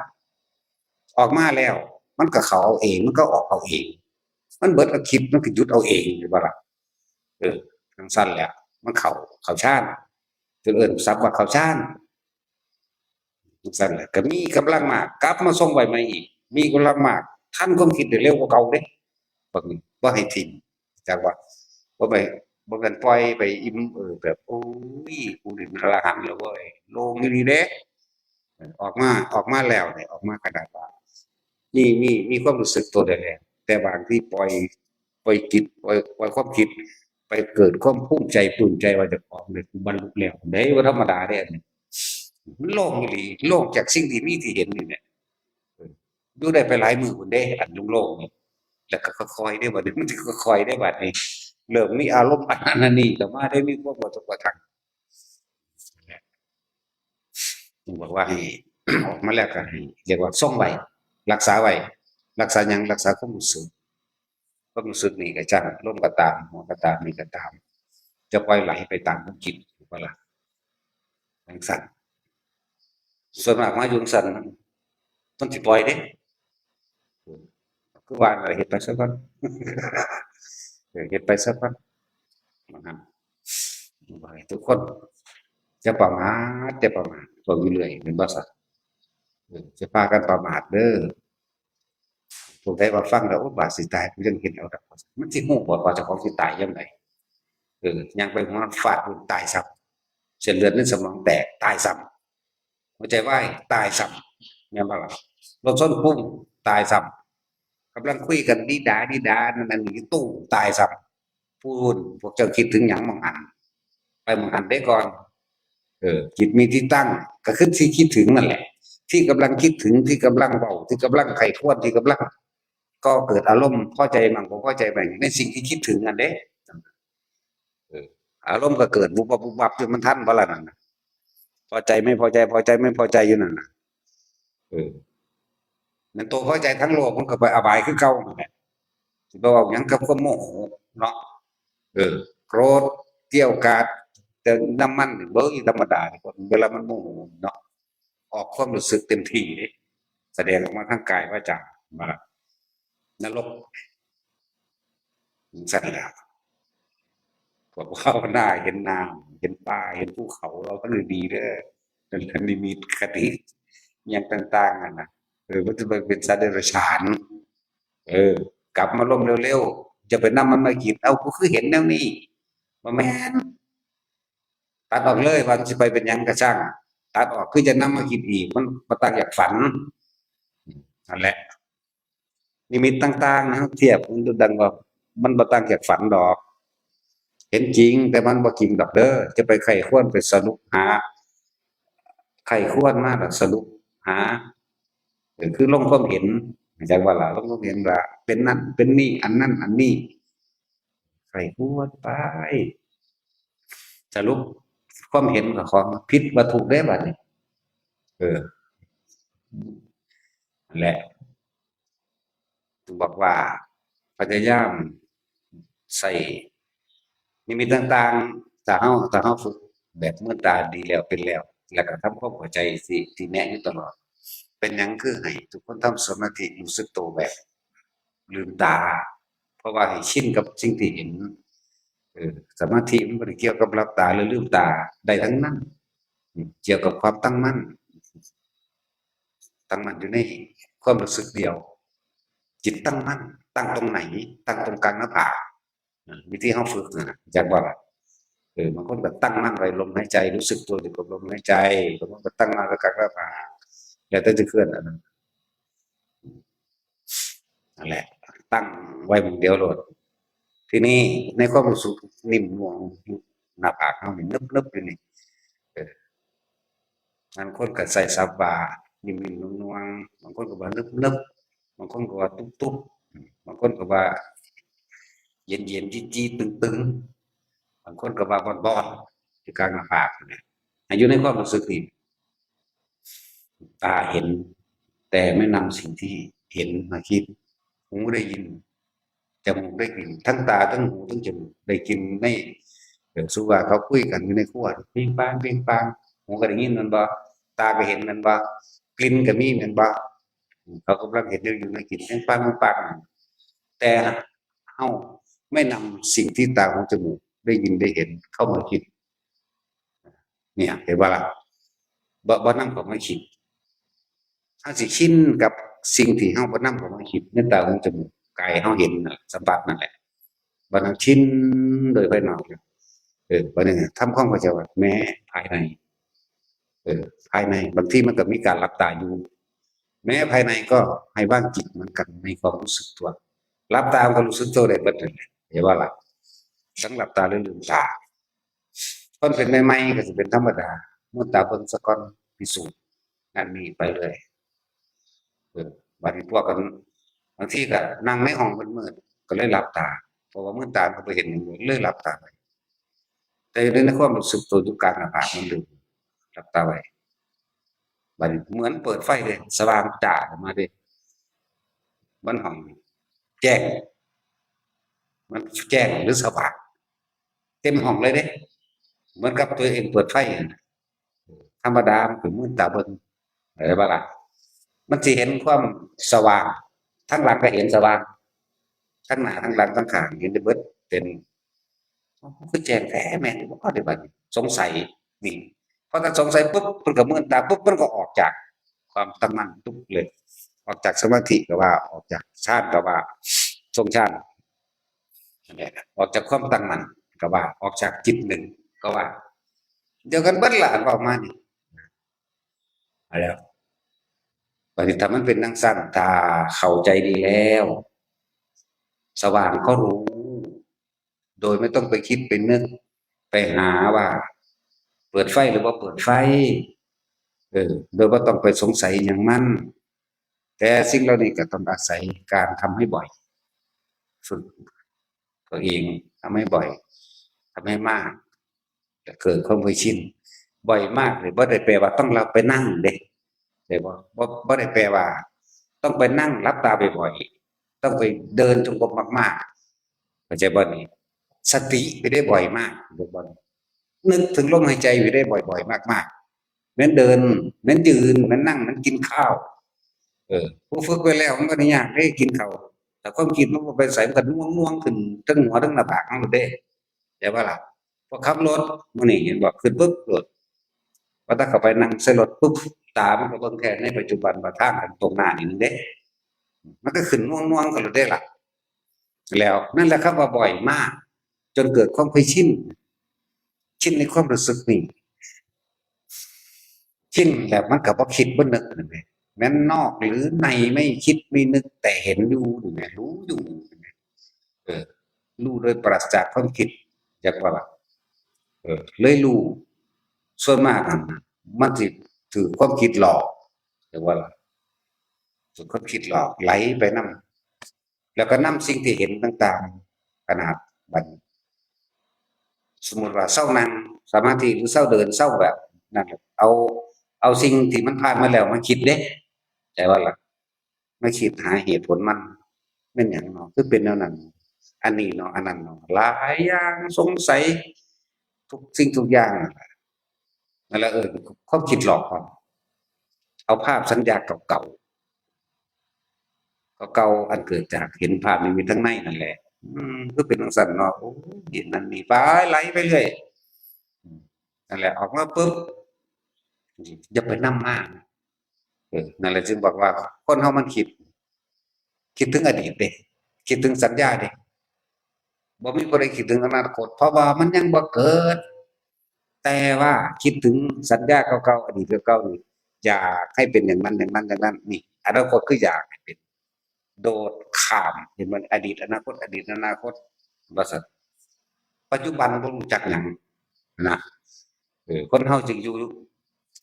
ออกมาแล้ว มันก็เข้าเอาเอง มันก็ออกเอาเอง มันเบิดก็คิด มันก็หยุดเอาเอง เห็นบ่ล่ะ? เออ จั่งซั้นแหละ มันเข้า เข้าฌาน จนเอิ้นศัพท์ว่าเข้าฌาน จั่งซั้นแหละ ก็มีกำลังมาก กลับมาทรงไว้ใหม่อีก มีกำลังมาก ทันความคิดได้เร็วกว่าเก่าเด้ บัดนี้บ่ให้ทิ้ง จักว่า บ่ไป บ่แม่นปล่อยไปอิ่มเอิบแบบ โอ้ย กูนี่เป็นอรหันต์แล้วเว้ย โล่งอีหลีเด้ ออกมา ออกมาแล้วเนี่ย ออกมาขนาดว่า มี มี มีความรู้สึกตัวได้แล้ว แต่บางทีปล่อย ปล่อยจิต ปล่อย ปล่อยความคิด ไปเกิดความภูมิใจ ปลื้มใจว่าเจ้าของเนี่ย กูบรรลุแล้ว ได้บ่ธรรมดาเด้อันนี้ มันโล่งอีหลี โล่งจากสิ่งที่มีที่เห็นนี่แหละ เออ อยู่ได้ไปหลายมื้อพุ้นเด้ อันโล่งๆนี่ แล้วก็ค่อยๆเด้ บัดนี้มันสิค่อยๆเด้ บัดนี้ เริ่มมีอารมณ์อันนั้นอันนี้เข้ามาได้ มีความกระทบกระทั่ง บอกว่าให้ ออกมาแล้วก็ให้ เรียกว่าทรงไว้ รักษาไว้ รักษาหยัง รักษาความรู้สึก ความรู้สึกนี่ก็ช่าง ลมก็ตาม หัวก็ตาม นี่ก็ตาม จะปล่อยไหลไปตามความคิด ถูกปะล่ะ? จั่งซั้น ส่วนมากมาอยู่จั่งซั้น มันสิปล่อยเด้ คือว่านั่นล่ะ เฮ็ดไปซะก่อน เออ เฮ็ดไปซะก่อน ว่าหั่น บอกให้ทุกคน อย่าประมาท อย่าประมาท เว้าอยู่เรื่อย แม่นบ่ซะ? อ จะพากันประมาทเด้อ ผู้ใดว่าฟังแล้ว โอ้ บาดสิตาย กูยังเฮ็ดเอาดอก มันสิฮู้บ่ว่าเจ้าของสิตายยามใด เออ ย่างไปหัวฟาดพื้น ตายซ้ำ เส้นเลือดในสมองแตก ตายซ้ำ หัวใจวาย ตายซ้ำ แม่นบ่ล่ะ รถชนปุ้ง ตายซ้ำ กำลังคุยกันดีดาดีดา นั่นนั่นนี่ ตู้ม ตายซ้ำ พู้น พวกเจ้าคิดถึงหยังหม่องหั้น ไปหม่องหั้นเด้ก่อน เออ จิตมีที่ตั้ง ก็คือที่คิดถึงนั่นแหละ ที่กำลังคิดถึง ที่กำลังเว้า ที่กำลังใคร่ครวญ ที่กำลังก่อเกิดอารมณ์พอใจมั่งบ่พอใจมั่ง ในสิ่งที่คิดถึงนั่นเด้ เออ อารมณ์ก็เกิดวุบวับวุบวับอยู่ มันทันบ่ล่ะนั่นน่ะ พอใจไม่พอใจ พอใจไม่พอใจอยู่นั่นน่ะ เออ นั่นตัวพอใจทั้งโลกมันก็ไปอบายคือเก่านั่นแหละ สิไปเว้าหยังกับความโมโหเนาะ เออ โกรธ เกรี้ยวกราด แต่น้ำมันนี่ เบิ่งธรรมดานี่ คนเวลามันโมโหเนาะ ออกความรู้สึกเต็มที่เด้ แสดงออกมาทางกายวาจา ว่านรก จั่งซั้นแหละ พวกภาวนาเห็นน้ำ เห็นป่า เห็นภูเขา เราก็เลยดีเด้อ นั่นแหละนิมิตคติ อย่างต่างๆ นั่นน่ะ เออ มันจะไปเป็นสัตว์เดรัจฉาน เออ กลับมาลมเร็วๆ จะไปนำมันมาคิด เอ้า กูคือเห็นแนวนี้ บ่แม่น ตัดออกเลย ว่าสิไปเป็นหยังก็ช่าง ตัดออก คือจะนำมาคิดอีก มันบ่ต่างจากฝัน นั่นแหละ นิมิตต่างๆ นะ เทียบ มันดังว่า มันบ่ต่างจากฝันดอก เห็นจริง แต่มันบ่จริงดอกเด้อ จะไปใคร่ครวญไปสรุปหา ใคร่ครวญมาแล้วสรุปหา ก็คือลงความเห็น จั่งว่าล่ะ ลงความเห็นว่า เป็นนั่น เป็นนี่ อันนั้น อันนี้ ใคร่ครวญไป สรุปความเห็นก็ของผิดว่าถูกเด้บัดนี้ เออ นั่นแหละ บอกว่าพยายามใส่นิมิตต่างๆ ถ้าเฮา ถ้าเฮาฝึกแบบเมตตาดีแล้วเป็นแล้ว แล้วก็ทำความเข้าใจที่ ที่แนะอยู่ตลอด เป็นหยังคือให้ทุกคนทำสมาธิรู้สึกตัวแบบลืมตา เพราะว่าให้ชินกับสิ่งที่เห็น เออ สมาธิมันบ่ได้เกี่ยวกับหลับตาหรือลืมตา ได้ทั้งนั้น อืม เกี่ยวกับความตั้งมั่น ตั้งมั่นอยู่ในความรู้สึกเดียว จิตตั้งมั่น ตั้งตรงไหน ตั้งตรงกลางหน้าผาก อ่า วิธีเฮาฝึกนั่นน่ะ จักบ่ล่ะ เออ บางคนก็ตั้งมั่นไว้ลมหายใจ รู้สึกตัวอยู่กับลมหายใจ บางคนก็ตั้งมั่นไว้กลางหน้าผาก แล้วแต่จะเคลื่อนอันนั้น นั่นแหละ ตั้งไว้หม่องเดียวโลด ทีนี้ในความรู้สึกนิ่มนวลอยู่หน้าผากเฮานี่ นึบๆ อยู่นี่ เออ บางคนก็ใช้ศัพท์ว่านิ่มๆ นวลๆ บางคนก็ว่านึบๆ บางคนก็ว่าตุ๊บๆ บางคนก็ว่าเย็นๆ จี๊ดๆ ตึงๆ บางคนก็ว่าบ้อนๆ อยู่กลางหน้าผากนี่ ให้อยู่ในความรู้สึกนี่ ตาเห็น แต่ไม่นำสิ่งที่เห็นมาคิด หูได้ยิน จมูกได้กลิ่น ทั้งตาทั้งหูทั้งจมูกได้กลิ่นใน เออ สมมุติว่าเขาคุยกันอยู่ในครัว ปิ้งปังปิ้งปัง หูก็ได้ยินแม่นบ่ ตาก็เห็นแม่นบ่ กลิ่นก็มีแม่นบ่ เขากำลังเห็นอยู่ อยู่ในกลิ่น ปิ้งปังปิ้งปัง แต่เฮาไม่นำสิ่งที่ตาหูจมูกได้ยินได้เห็นเข้ามาคิด เนี่ย เห็นบ่ล่ะ บ่ บ่นำเข้ามาคิด เฮาสิชินกับสิ่งที่เฮาบ่นำเข้ามาคิด ในตาหูจมูก กายเฮาเห็นน่ะ สัมผัสนั่นแหละ บ่นำชินโดยภายนอก เออ บ่ได้ทำความเข้าใจว่าแม้ภายใน เออ ภายใน บางทีมันก็มีการหลับตาอยู่ แม้ภายในก็ให้วางจิตเหมือนกันในความรู้สึกตัว หลับตามันก็รู้สึกตัวได้เบิดนั่นแหละ เห็นบ่ล่ะ ทั้งหลับตาและลืมตา คนเป็นใหม่ๆ ก็สิเป็นธรรมดา มืดตาเบิ่งซะก่อน พิสูจน์นั่นนี่ไปเรื่อย เออ บัดนี้พวกกัน บางทีก็นั่งในห้องมืดๆ ก็เลยหลับตา เพราะว่ามืดตาก็บ่เห็นหยังเลย เลยหลับตาไป แต่อยู่ในความรู้สึกตัวอยู่กลางหน้าผากมันลืม หลับตาไว้ บัดนี้เหมือนเปิดไฟเลย สว่างจ้าออกมาเลย มันห้องแจ้ง มันแจ้งหรือสว่าง เต็มห้องเลยเด้ เหมือนกับตัวเองเปิดไฟนั่นน่ะ ธรรมดามันก็มืดตาเบิ่ง เห็นบ่ล่ะ มันสิเห็นความสว่าง ทั้งหลังก็เห็นสว่าง ทั้งหน้าทั้งหลังทั้งข้างเห็นได้เบิด เป็น โอ้ คือแจ้งแท้แม่นบ่ เดี๋ยวบัดนี้สงสัยนี่ พอท่านสงสัยปุ๊บ เพิ่นก็มืดตาปุ๊บ มันก็ออกจาก ความตั้งมั่นตุ๊บเลย ออกจากสมาธิก็ว่า ออกจากฌานก็ว่า ทรงฌาน นั่นแหละ ออกจากความตั้งมั่นก็ว่า ออกจากจิตหนึ่งก็ว่า เดียวกันเบิดละ อันเว้ามานี่ เอาแล้ว บัดนี้ถ้ามันเป็นจั่งซั้น ถ้าเข้าใจดีแล้ว สว่างก็รู้ โดยไม่ต้องไปคิดไปนึก ไปหาว่า เปิดไฟหรือบ่เปิดไฟ เออ โดยบ่ต้องไปสงสัยหยังมัน แต่สิ่งเหล่านี้ก็ต้องอาศัยการทำให้บ่อย ฝึกตัวเองทำให้บ่อย ทำให้มาก จะเกิดความเคยชิน บ่อยมากนี่บ่ได้แปลว่าต้องเราไปนั่งเด้ เข้าใจบ่ บ่ บ่ได้แปลว่า ต้องไปนั่งหลับตาบ่อยๆ ต้องไปเดินจงกรมมากๆ เข้าใจบ่นี่ สติไปได้บ่อยมาก เข้าใจบ่นี่ นึกถึงลมหายใจไปได้บ่อยๆ มากๆ แม่นเดิน แม่นยืน แม่นนั่ง แม่นกินข้าว เออ ผู้ฝึกไว้แล้วมันบ่ได้ยากเด้ กินข้าว แต่ความคิดมันบ่ไปไส มันก็น่วงๆ ขึ้นเทิงหัวเทิงหน้าผากมันโลดเด้ เข้าใจบ่ล่ะ พวกขับรถมื้อนี้เห็นบ่ ขึ้นปึ๊บโลด ว่าถ้าเข้าไปนั่งใส่รถปึ๊บ ตามันก็เบิ่งแค่ในปัจจุบัน ว่าทางกันตรงหน้านี่นึงเด้ มันก็ขึ้นน่วงๆ กันโลดเด้ล่ะ แล้วนั่นแหละครับว่าบ่อยมาก จนเกิดความเคยชิน ชินในความรู้สึกนี่ ชินแล้วมันก็บ่คิดบ่นึกนั่นแหละ แม้นนอกหรือในไม่คิดไม่นึก แต่เห็นอยู่นี่แหละ รู้อยู่นี่แหละ เออ รู้โดยปราศจากความคิด จักว่าล่ะ เออ เลยรู้ ส่วนมากนั่นน่ะ มันสิถืกความคิดหลอก จักว่าล่ะ ถืกความคิดหลอก ไหลไปนำ แล้วก็นำสิ่งที่เห็นต่างๆ ขนาดบัดนี้ สมมุติว่าเซานั่งสมาธิ หรือเซาเดิน เซาแบบนั้น เอา เอาสิ่งที่มันผ่านมาแล้วมาคิดเด้ เข้าใจบ่ล่ะ มาคิดหาเหตุผลมัน แม่นหยังเนาะ คือเป็นแนวนั้น อันนี้เนาะ อันนั้นเนาะ หลายอย่าง สงสัย ทุกสิ่งทุกอย่างนั่นแหละ นั่นแหละ เออ ความคิดหลอกพร้อม เอาภาพสัญญาเก่าๆ เก่าๆ อันเกิดจากเห็นภาพนิมิตทั้งในนั่นแหละ อืม คือเป็นจั่งซั้นเนาะ โอ้ย นั่นนี่ ไป ไหลไปเรื่อย อืม นั่นแหละ ออกมาปุ๊บ อย่าไปนำมา เออ นั่นแหละจึงบอกว่า คนเฮามันคิด คิดถึงอดีตเด้ คิดถึงสัญญาเด้ บ่มีผู้ใดคิดถึงอนาคต เพราะว่ามันยังบ่เกิด แต่ว่าคิดถึงสัญญาเก่าๆ อดีตเก่าๆ นี่ อยากให้เป็นอย่างนั้น อย่างนั้น อย่างนั้น นี่ อนาคตคืออยากให้เป็น โดดข้าม เห็นบ่ อดีต อนาคต อดีต อนาคต ว่าซั่น ปัจจุบันบ่รู้จักหยังนะ เออ คนเฮาจึงอยู่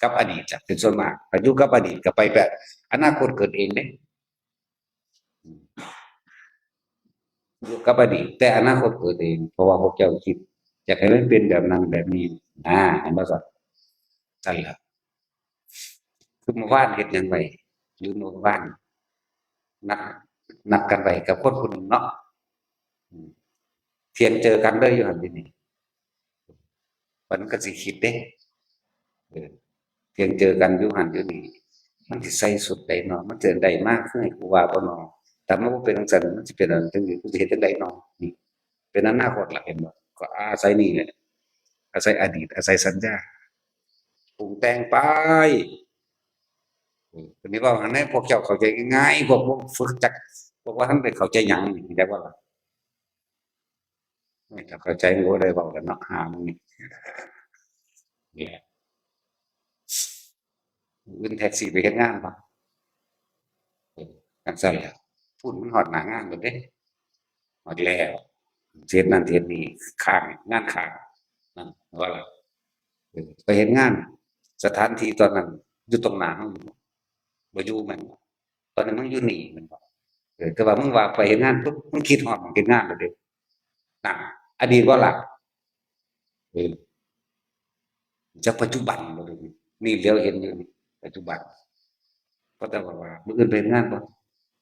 กับอดีตจ้ะ เป็นส่วนมาก ถ้าอยู่กับอดีตก็ไปแบบ อนาคตเกิดเองเด้ อืม อยู่กับอดีต แต่อนาคตเกิดเอง เพราะว่าพวกเจ้าคิด อยากให้มันเป็นแบบนั้นแบบนี้นะ เห็นบ่ซั่น นั่นล่ะ คือเมื่อวานเฮ็ดหยังไว้ หรือเมื่อวาน นัด นัดกันไว้กับคนผู้หนึ่งเนาะ อืม เที่ยงเจอกันเด้อ อยู่หั่นอยู่นี่ มันก็สิคิดเด้ เออ เที่ยงเจอกันอยู่หั่นอยู่นี่ มันสิใส่ชุดใดเนาะ มันสิได้มาคือให้กูว่าบ่เนาะ ถ้ามันบ่เป็นจั่งซั้น มันสิเป็นอันจั่งนี้ กูสิเฮ็ดจั่งใดเนาะ นี่ เป็นอนาคตล่ะ เห็นบ่ ก็อาศัยนี่แหละ อาศัยอดีต อาศัยสัญญา ปรุงแต่งไป เออ ทีนี้เว้าหั่นแหน่ พวกเจ้าเข้าใจง่ายๆ พวกบ่ฝึกจัก พวกบ่ทันได้เข้าใจหยัง เข้าใจบ่ล่ะ นี่ถ้าเข้าใจมันก็บ่ได้เว้ากันเนาะ หามึงนี่ นี่แหละ มื้ออื่นแท็กซี่ไปเฮ็ดงานบ่ เออ จั่งซั้นแหละ พู้นมันฮอดหน้างานแล้วเด้ ฮอดแล้ว เฮ็ดนั่นเฮ็ดนี่ ค้าง งานค้าง นั่น ว่าล่ะ เออ ไปเฮ็ดงาน สถานที่ตอนนั้นอยู่ตรงหน้าเฮาอยู่บ่ บ่อยู่แม่นบ่ ตอนนี้มึงอยู่นี่แม่นบ่ เออ แต่ว่ามึงว่าไปเฮ็ดงานปุ๊บ มึงคิดฮอดหม่องเฮ็ดงานแล้วเด้ นั่น อดีตบ่ล่ะ เออ จักปัจจุบันบ่เด้ นี่เหลียวเห็นอยู่นี่ ปัจจุบัน ก็แต่ว่า มื้ออื่นไปเฮ็ดงานบ่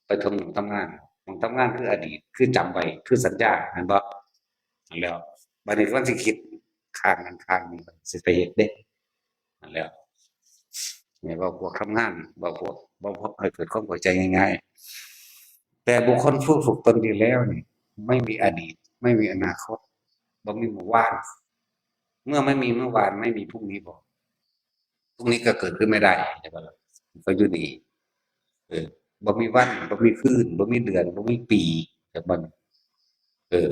ไปทำหม่องทำงาน หม่องทำงานคืออดีต คือจำไว้ คือสัญญา แม่นบ่ นั่นแหล้ว บัดนี้มันสิคิดข้างนั้นข้างนี้ สิไปเฮ็ดเด้ นั่นแหละ เนี่ย เว้าพวกทำงาน เว้าพวก เว้าพวกให้เกิดความเข้าใจง่ายๆ แต่บุคคลผู้ฝึกตนดีแล้วนี่ ไม่มีอดีต ไม่มีอนาคต บ่มีเมื่อวาน เมื่อไม่มีเมื่อวาน ไม่มีพรุ่งนี้บ่ พรุ่งนี้ก็เกิดขึ้นไม่ได้ ใช่ปะล่ะ เขาอยู่นี่ เออ บ่มีวัน บ่มีคืน บ่มีเดือน บ่มีปี แต่มัน เออ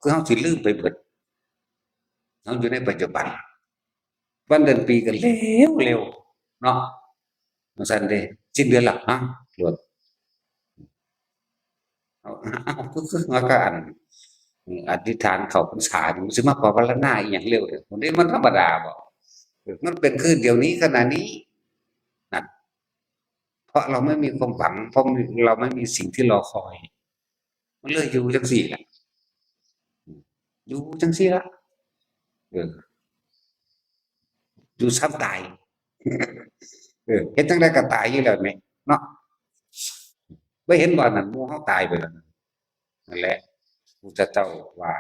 คือเฮาสิลืมไปเบิด เฮาอยู่ในปัจจุบัน วันเดือนปีก็เร็วเร็วเนาะ จั่งซั้นเด้ สิ้นเดือนละ ฮะ โลด เอา เอา คือ คือ ว่าก็อัน อธิษฐานเข้าพรรษานี่ มันสิมาภาวนาอีหยังเร็วเด้อ มัน มันธรรมดาบ่ เออ มันเป็นคือเดี๋ยวนี้ขณะนี้ นั่น เพราะเราไม่มีความหวัง เพราะเราไม่มีสิ่งที่รอคอย มันเลยอยู่จั่งซี้ล่ะ อยู่จั่งซี้ล่ะ เออ อยู่ซ้ำตาย เออ เฮ็ดจั่งใดก็ตายอยู่แล้วแหม เนาะ บ่เห็นบ่นั่น หมู่เฮาตายไปแล้ว นั่นแหละ พุทธเจ้าว่า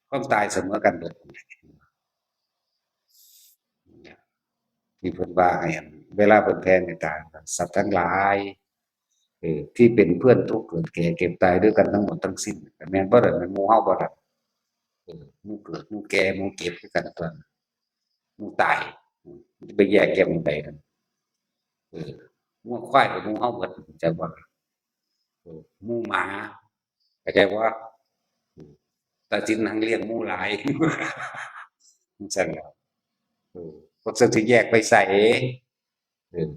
ความตายเสมอกันเบิด ที่เพิ่นว่าให้ เวลาเพิ่นแผ่เมตตา สัตว์ทั้งหลาย เออ ที่เป็นเพื่อนทุกข์เกิดแก่เจ็บตายด้วยกันทั้งหมดทั้งสิ้น ก็แม่นบ่ล่ะ แม่นหมู่เฮาบ่ล่ะ เออ หมู่เกิด หมู่แก่ หมู่เจ็บคือกันตั๊ว หมู่ตาย มันสิไปแยกแยะหมู่ใดนั่น เออ งัวควายก็หมู่เฮาเบิด จักว่า เออ หมู่หมา เข้าใจบ่ เออ ตัดสินหนังเลี้ยงหมู่หลาย จั่งซั้นแหละ เออ พวกซั่นสิแยกไปไส เออ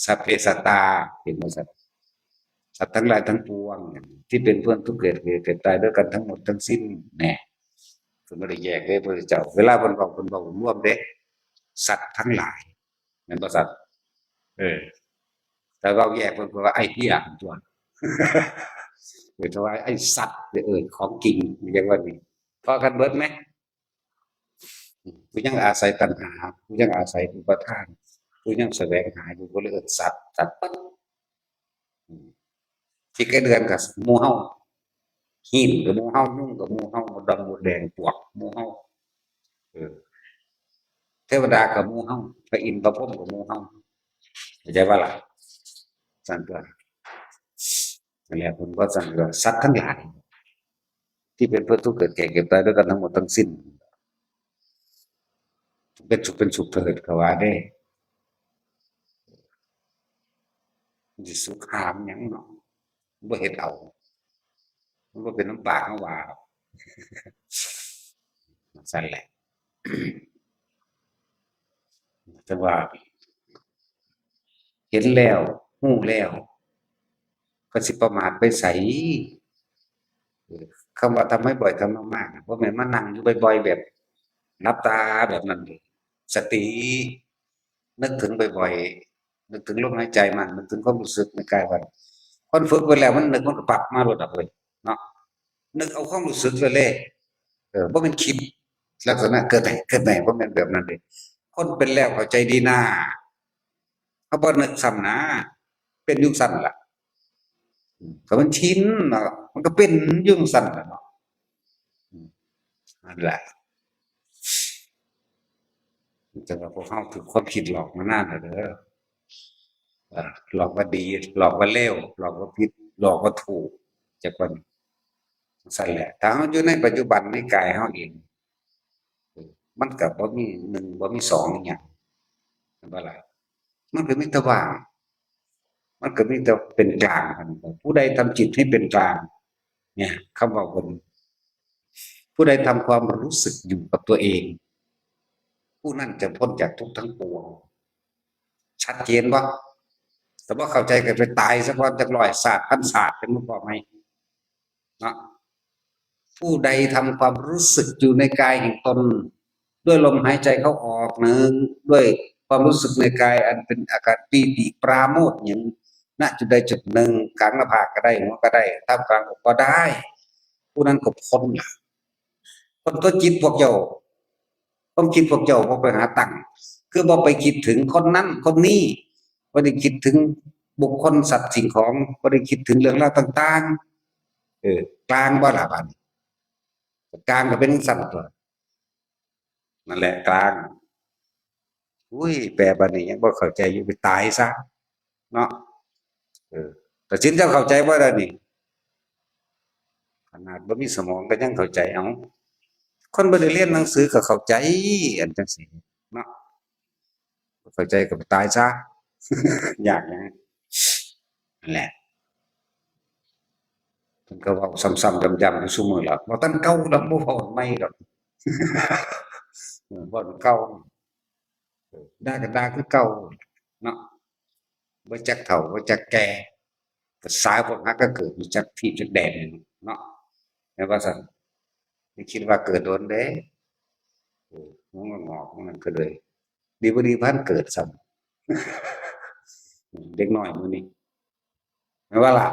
สัพเพสัตตา เห็นบ่ซั่น สัตว์ทั้งหลายทั้งปวง ที่เป็นเพื่อนทุกข์เกิดแก่เจ็บตายด้วยกันทั้งหมดทั้งสิ้น แน่ เพิ่นบ่ได้แยกเด้ พระพุทธเจ้า เวลาเพิ่นเว้า เพิ่นเว้ารวมเด้ สัตว์ทั้งหลาย แม่นบ่ซั่น เออ แต่เว้าแยก เพิ่นก็ว่าไอ้เหี้ยตั๊ว เออ แต่ว่าไอ้สัตว์เนี่ย เออ ของจริง เรียกว่านี่ พอกันเบิดไหม ผู้ยังอาศัยตัณหา ผู้ยังอาศัยอุปาทาน ผู้ยังแสวงหาอยู่ ก็เลยเอิ้นสัตว์ สัตว์ปั๊บ อืม ขี้ไก่เดือนก็หมู่เฮา หินก็หมู่เฮา ยุงก็หมู่เฮา มดดำมดแดง ปวกหมู่เฮา เออ เทวดาก็หมู่เฮา พระอินทร์พระพรหมก็หมู่เฮา เข้าใจบ่ล่ะ ซั่นตั๊ว นั่นแหละ เพิ่นว่าซั่นตั๊ว สัตว์ทั้งหลาย ที่เป็นเพื่อนทุกข์เกิดแก่เจ็บตายด้วยกันทั้งหมดทั้งสิ้น เป็นสุขเป็นสุขเถิด เขาว่าเด้ มันสิสุขหามหยังเนาะ บ่เฮ็ดเอา มันบ่เป็นน้ำปากเฮาว่า ซั่นแหละ แต่ว่า เห็นแล้ว ฮู้แล้ว ก็สิประมาทไปไส เออ คำว่าทำบ่อยๆ ทำมากๆ น่ะ บ่แม่นมานั่งอยู่บ่อยๆ แบบหลับตาแบบนั้นเด้ สติ นึกถึงบ่อยๆ นึกถึงลมหายใจมัน นึกถึงความรู้สึกในกายมัน คนฝึกไว้แล้วมันนึกมันก็ปั๊บมาโลดดอกเว้ย เนาะ นึกเอาความรู้สึกเลยเลย เออ บ่แม่นคิด ลักษณะเกิดไหน เกิดไหน บ่แม่นแบบนั้นเด้ คนเป็นแล้วเข้าใจดีนา เฮาบ่นึกซ้ำนะ เป็นอยู่ซั่นล่ะ อืม ก็มันชินเนาะ มันก็เป็นอยู่ซั่นล่ะเนาะ อืม นั่นแหละ แต่ว่าพวกเฮาถืกความคิดหลอกมานานแล้วเด้อ เอ่อ หลอกว่าดี หลอกว่าเลว หลอกว่าผิด หลอกว่าถูก จักว่า ซั่นแหละ ถ้าเฮาอยู่ในปัจจุบันในกายเฮาเอง มันก็บ่มีหนึ่ง บ่มีสองอิหยัง แม่นบ่ล่ะ มันก็มีแต่ว่าง มันก็มีแต่เป็นกลางเท่านั้น ผู้ใดทำจิตให้เป็นกลาง เนี่ย คำว่าบน ผู้ใดทำความรู้สึกอยู่กับตัวเอง ผู้นั้นจะพ้นจากทุกข์ทั้งปวง ชัดเจนบ่ แต่บ่เข้าใจก็ไปตายซะก่อนจักร้อยชาติพันชาติ จั่งมาพ้อใหม่ เนาะ ผู้ใดทำความรู้สึกอยู่ในกายแห่งตน ด้วยลมหายใจเข้าออกหนึ่ง ด้วยความรู้สึกในกายอันเป็นอาการปีติปราโมทย์หนึ่ง ณ จุดใดจุดหนึ่ง กลางหน้าผากก็ได้ หัวก็ได้ ท่ามกลางอกก็ได้ ผู้นั้นก็พ้นล่ะ พ้นตัวจิตพวกเจ้า ความคิดพวกเจ้าบ่ไปหาตั้ง คือบ่ไปคิดถึงคนนั้นคนนี้ บ่ได้คิดถึงบุคคลสัตว์สิ่งของ บ่ได้คิดถึงเรื่องราวต่างๆ เออ กลางบ่ล่ะบาดนี้ กลางก็เป็นจั่งซั่นตั๊ว นั่นแหละกลาง อุ้ย แปลบาดนี้ยังบ่เข้าใจอยู่ ไปตายซะ เนาะ เออ ตัดสินเจ้าเข้าใจบ่ล่ะนี่ ขนาดบ่มีสมองก็ยังเข้าใจ เอ้า คนบ่ได้เรียนหนังสือก็เข้าใจ อันจั่งซี้เนาะ เข้าใจก็ตายซะ อยากหยัง นั่นแหละ เพิ่นก็เว้าซ้ำๆย้ำๆอยู่ซุมื้อล่ะ บ่ทันเก่าดอก บ่เว้าใหม่ดอก เออ เว้าเก่า เออ ด่าก็ด่าคือเก่าเนาะ บ่จักเฒ่า บ่จักแก่ ภาษาพวกฮักก็เกิดอยู่จักที่จักแดนนี่เนาะ แม่นบ่ซั่น อย่าคิดว่าเกิดโดนเด้ เออ หัวงอกๆ มันก็เลย ดีบ่ดีบ่ทันเกิดซ้ำ เด็กน้อยมื้อนี้ แม่นบ่ล่ะ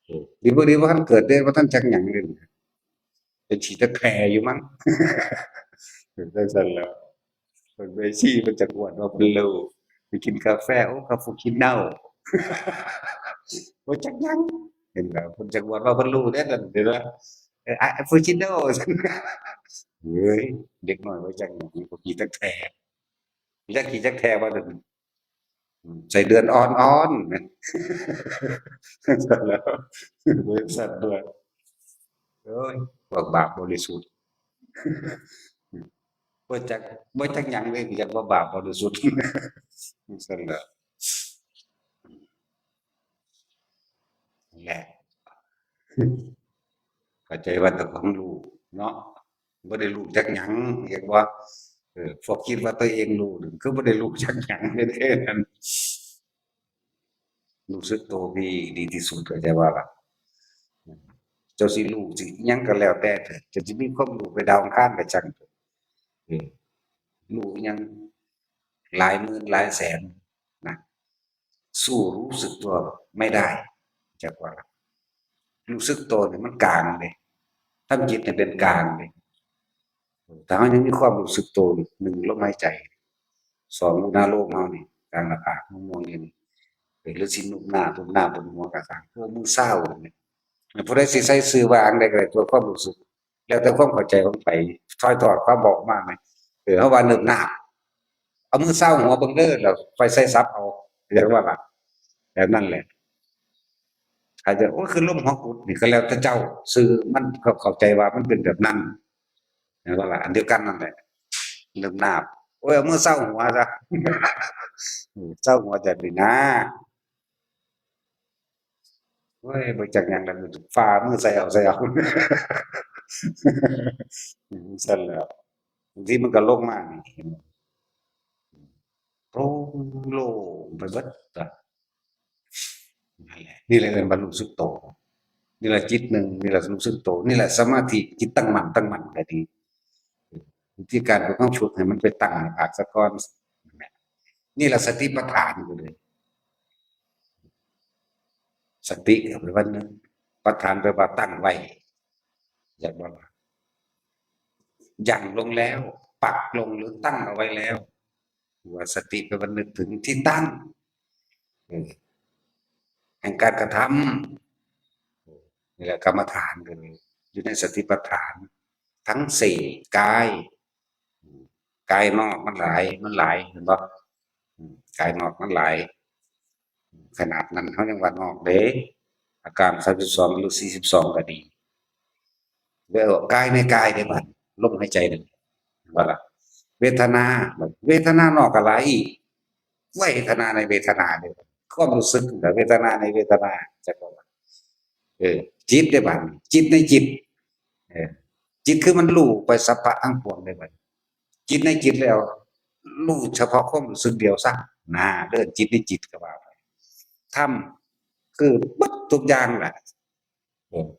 เออ ดีบ่ดีบ่ทันเกิดเด้ บ่ทันจักหยังเลย เป็นขี้ตะแคร่อยู่มั้ง เออ จังซั่นแหล้ว เพิ่นไปซี้ เพิ่นจักอวดว่าเพิ่นรู้ ไปกินกาแฟ โอ้ คาปูชิโน่ บ่จักหยัง เห็นบ่ เพิ่นจักอวดว่าเพิ่นรู้เด้นั่น เห็นบ่ เออ คาปูชิโน่ เฮ้ย เด็กน้อยบ่จักหยัง พวกขี้ตะแคร่ จักขี้จักแคร่บ่เด้อ อืม ไส้เดือนอ่อนๆ นะ แล้ว บริษัทด้วย โอ้ย พวกบาปบริสุทธิ์ บ่จัก บ่จักหยังเลย จักว่าบาปบริสุทธิ์ ซั่นล่ะ นั่นแหละ เข้าใจว่าเจ้าของรู้เนาะ บ่ได้รู้จักหยัง เห็นบ่ เออ พวกคิดว่าตัวเองรู้นี่ คือบ่ได้รู้จักหยังเลยเด้นั่น รู้สึกตัวนี่ดีที่สุด เข้าใจบ่ล่ะ เจ้าสิรู้สิอิหยังก็แล้วแต่เถาะ เจ้าสิมีความรู้ไปดาวอังคารก็ช่างเถาะ เออ รู้อิหยังหลายหมื่นหลายแสนนะ สู้รู้สึกตัวไม่ได้ จักว่าล่ะ รู้สึกตัวนี่มันกลางเด้ ทำจิตให้เป็นกลางเด้ ถ้าเฮายังมีความรู้สึกตัว หนึ่งลมหายใจ สองอุณาโลมเฮานี่ กลางหน้าผาก ม่วงๆ นี่ เออ หรือสินุบหน้า นุบหน้า บนหัวก็ตาม คือมือเซานี่ ผู้ใดสิใส่ชื่อว่าอันใดก็ได้ ตัวความรู้สึก แล้วแต่ความเข้าใจของไผ ถ่ายทอดความบอกมาไหม เออ เฮาว่าเนิบนาบ เอามือเซาหัวเบิ่งเด้อ แล้วค่อยใส่ศัพท์เอา เรียกว่าล่ะ แบบนั้นแหละ อาจจะ โอ้ย คือลมหัวกุดนี่ ก็แล้วแต่เจ้า ชื่อมัน เขาเข้าใจว่ามันเป็นแบบนั้น เห็นบ่ล่ะ อันเดียวกันนั่นแหละ เนิบนาบ โอ้ย เอามือเซาหัวซะ เซาหัวจั่งนี้นะ โอ้ย บ่จักหยังแล้ว ฝ่ามือใส่เอา ใส่เอา ซั่นแหล้ว บางทีมันก็ลงมานี่ โปร่งโล่งไปเบิด นั่นแหละ นี่แหละเอิ้นว่ารู้สึกโต นี่แหละจิตหนึ่ง นี่แหละรู้สึกโต นี่แหละสมาธิ จิตตั้งมั่น ตั้งมั่นก็ดี วิธีการก็ต้องฝึกให้มันไปตั้งหน้าผากซะก่อน นี่แหละสติปัฏฐานก็เลย สติก็แปลว่านึก ปัฏฐานแปลว่าตั้งไว้ อยากว่า หยั่งลงแล้ว ปักลงหรือตั้งเอาไว้แล้ว ว่าสติแปลว่านึกถึงที่ตั้ง เออ แห่งการกระทำ นี่แหละกรรมฐานก็เลย อยู่ในสติปัฏฐาน ทั้งสี่กาย กายนอกมันหลาย มันหลาย เห็นบ่ อืม กายนอกมันหลาย ขนาดนั้นเฮายังว่านอกเด้ อาการสามสิบสองหรือสี่สิบสองก็ดี แล้วกายในกายเด้บัด ลมหายใจนั่น ว่าล่ะ เวทนา เวทนานอกก็หลายอีก เวทนาในเวทนาเด้ ความรู้สึกกับเวทนาในเวทนา จักว่า เออ จิตเด้บัด จิตในจิต เออ จิตคือมันรู้ไปสัพพะทั้งปวงเด้บัด จิตในจิตแล้ว รู้เฉพาะความรู้สึกเดียวซะ นะ เอิ้นจิตในจิตก็ว่าไป ธรรมคือเบิดทุกอย่างแหละ เออ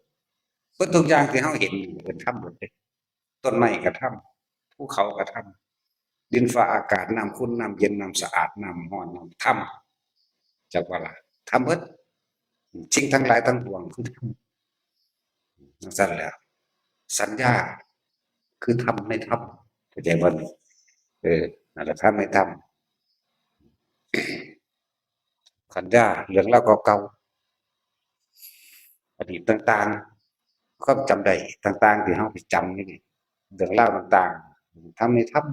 เบิดทุกอย่างที่เฮาเห็นเป็นธรรมหมดเด้ ต้นไม้ก็ธรรม ภูเขาก็ธรรม ดินฟ้าอากาศ น้ำขุ่น น้ำเย็น น้ำสะอาด น้ำร้อน น้ำธรรม จักว่าล่ะ ธรรมเบิด สิ่งทั้งหลายทั้งปวงคือธรรม จังซั่นแหละ สัญญาคือธรรมในธรรม เข้าใจบ่นี่ เออ นั่นแหละ ธรรมในธรรม สัญญา เรื่องราวเก่าๆ อดีตต่างๆ ความจำได้ต่างๆ ที่เฮาไปจำนี่ เรื่องราวต่างๆ ธรรมในธรรม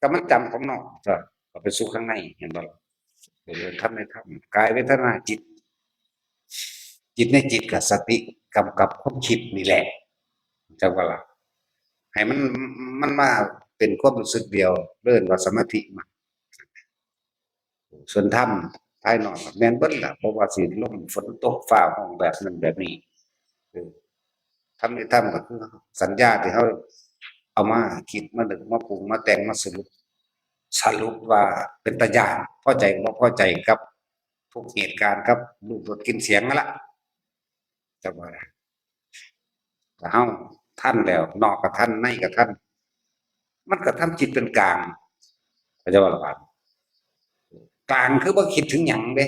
ก็มันจำของนอก ก็ ก็ไปสู่ข้างใน เห็นบ่ล่ะ เออ ธรรมในธรรม กายเวทนาจิต จิตในจิตก็สติกำกับความคิดนี่แหละ จักว่าล่ะ ให้มัน มันมาเป็นความรู้สึกเดียว เอิ้นว่าสมาธิมา ส่วนธรรมภายนอกแม่นเบิดล่ะ บ่ว่าสิลมฝนตกฟ้าฮ้องแบบนั้นแบบนี้ เออ ธรรมในธรรมก็คือสัญญาที่เฮาเอามาคิดมานึกมาปรุงมาแต่งมาสรุป สรุปว่าเป็นตาย้าน พอใจบ่พอใจกับทุกเหตุการณ์ กับรูปรสกลิ่นเสียงนั่นล่ะ จักว่า ถ้าเฮาทันแล้ว นอกก็ทัน ในก็ทัน มันก็ทำจิตเป็นกลาง เข้าใจบ่ล่ะครับ กลางคือบ่คิดถึงหยังเด้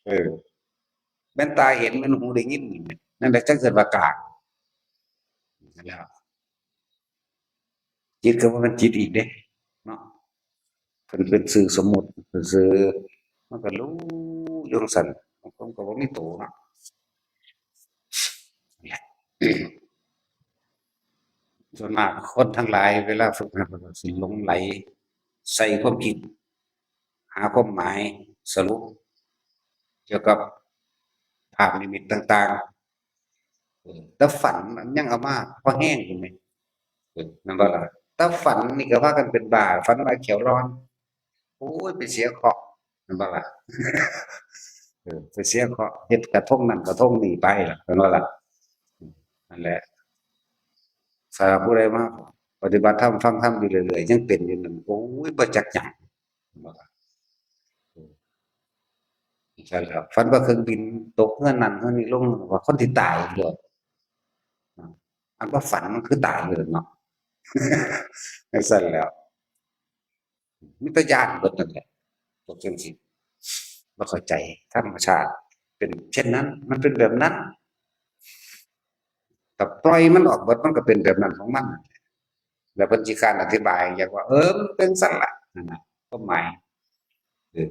เออ แม่นตาเห็น แม่นหูได้ยิน นั่นแหละจั่งเอิ้นว่ากลาง นั่นแหละ จิตก็บ่แม่นจิตอีกเด้ เนาะ เพิ่นเป็นชื่อสมมุติ เป็นชื่อ มันก็รู้อยู่จั่งซั้น มันก็บ่มีโตเนาะ ส่วนมากคนทั้งหลายเวลาฝึกหัดมันก็สิหลงไหลใส่ความคิด หาความหมายสรุป เกี่ยวกับภาพนิมิตต่างๆ เออ แต่ฝันมันยังเอามาพอแฮงอยู่นี่ เออ นั่นบ่ล่ะ แต่ฝันนี่ก็พากันเป็นบ้า ฝันว่าเขียวร้อน โอ้ย ไปเสียเคราะห์ นั่นบ่ล่ะ เออ ไปเสียเคราะห์ เฮ็ดกระทงนั่นกระทงนี่ไปล่ะ นั่นบ่ล่ะ นั่นแหละ ถ้าผู้ใดมาปฏิบัติธรรม ฟังธรรมอยู่เรื่อยๆ ยังเป็นอยู่นั่น โอ้ย บ่จักหยัง นั่นบ่ล่ะ เออ นั่นแหละ ฝันว่าเครื่องบินตกเฮือนนั่นเฮือนนี่ลง ว่าคนที่ตายเลย อันว่าฝันมันคือตายเลยเนาะ จั่งซั้นแล้ว มีแต่ย้านเบิดนั่นแหละ พวกจั่งซี้ บ่เข้าใจธรรมชาติ เป็นเช่นนั้น มันเป็นแบบนั้น ถ้าปล่อยมันออกเบิด มันก็เป็นแบบนั้นของมัน แล้วเพิ่นสิค้านอธิบาย อยากว่า เออ มันเป็นซั่นล่ะ นั่นน่ะ ความหมาย เออ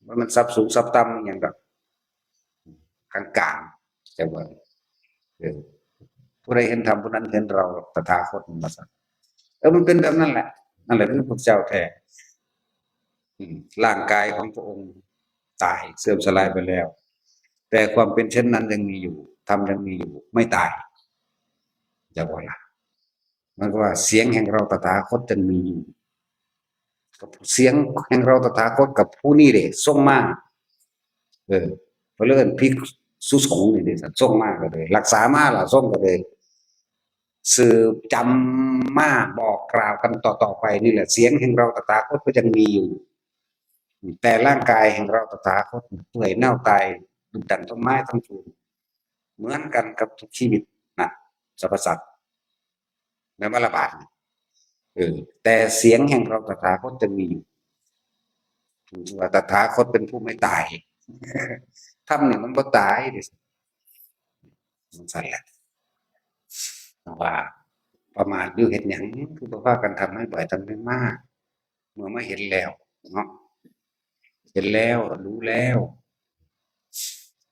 ว่ามันสับสูงสับต่ำอิหยังดอก กลางๆ จั่งว่า เออ ผู้ใดเห็นธรรม ผู้นั้นเห็นเราตถาคต ว่าซั่น เออ มันเป็นแบบนั้นแหละ นั่นแหละคือพระเจ้าแท้ อืม ร่างกายของพระองค์ตาย เสื่อมสลายไปแล้ว แต่ความเป็นเช่นนั้นยังมีอยู่ ธรรมยังมีอยู่ ไม่ตาย จั่งว่าล่ะ มันก็ว่าเสียงแห่งเราตถาคตยังมีอยู่ กับเสียงแห่งเราตถาคตกับผู้นี้เด้ ส่งมา เออ เพิ่นเอิ้นภิกษุสงฆ์นี่เด้ ส่งมาก็เลย รักษามาล่ะ ส่งก็เลย สืบจำมาบอกกล่าวกันต่อๆ ไปนี่แหละ เสียงแห่งเราตถาคตก็ยังมีอยู่ แต่ร่างกายแห่งเราตถาคตเปื่อยเน่าตาย ดุจดั่งต้นไม้ต้นฟืน เหมือนกันกับทุกชีวิตนะ สรรพสัตว์ แม่นบ่ล่ะบาดนี่ เออ แต่เสียงแห่งเราตถาคตจะมีอยู่ ถือว่าตถาคตเป็นผู้ไม่ตาย ธรรมนี่มันบ่ตายเด้ มันซั่นแหละ ว่าประมาทอยู่เฮ็ดหยัง คือบ่พากันทำให้บ่อย ทำให้มาก เมื่อมาเห็นแล้วเนาะ เห็นแล้ว รู้แล้ว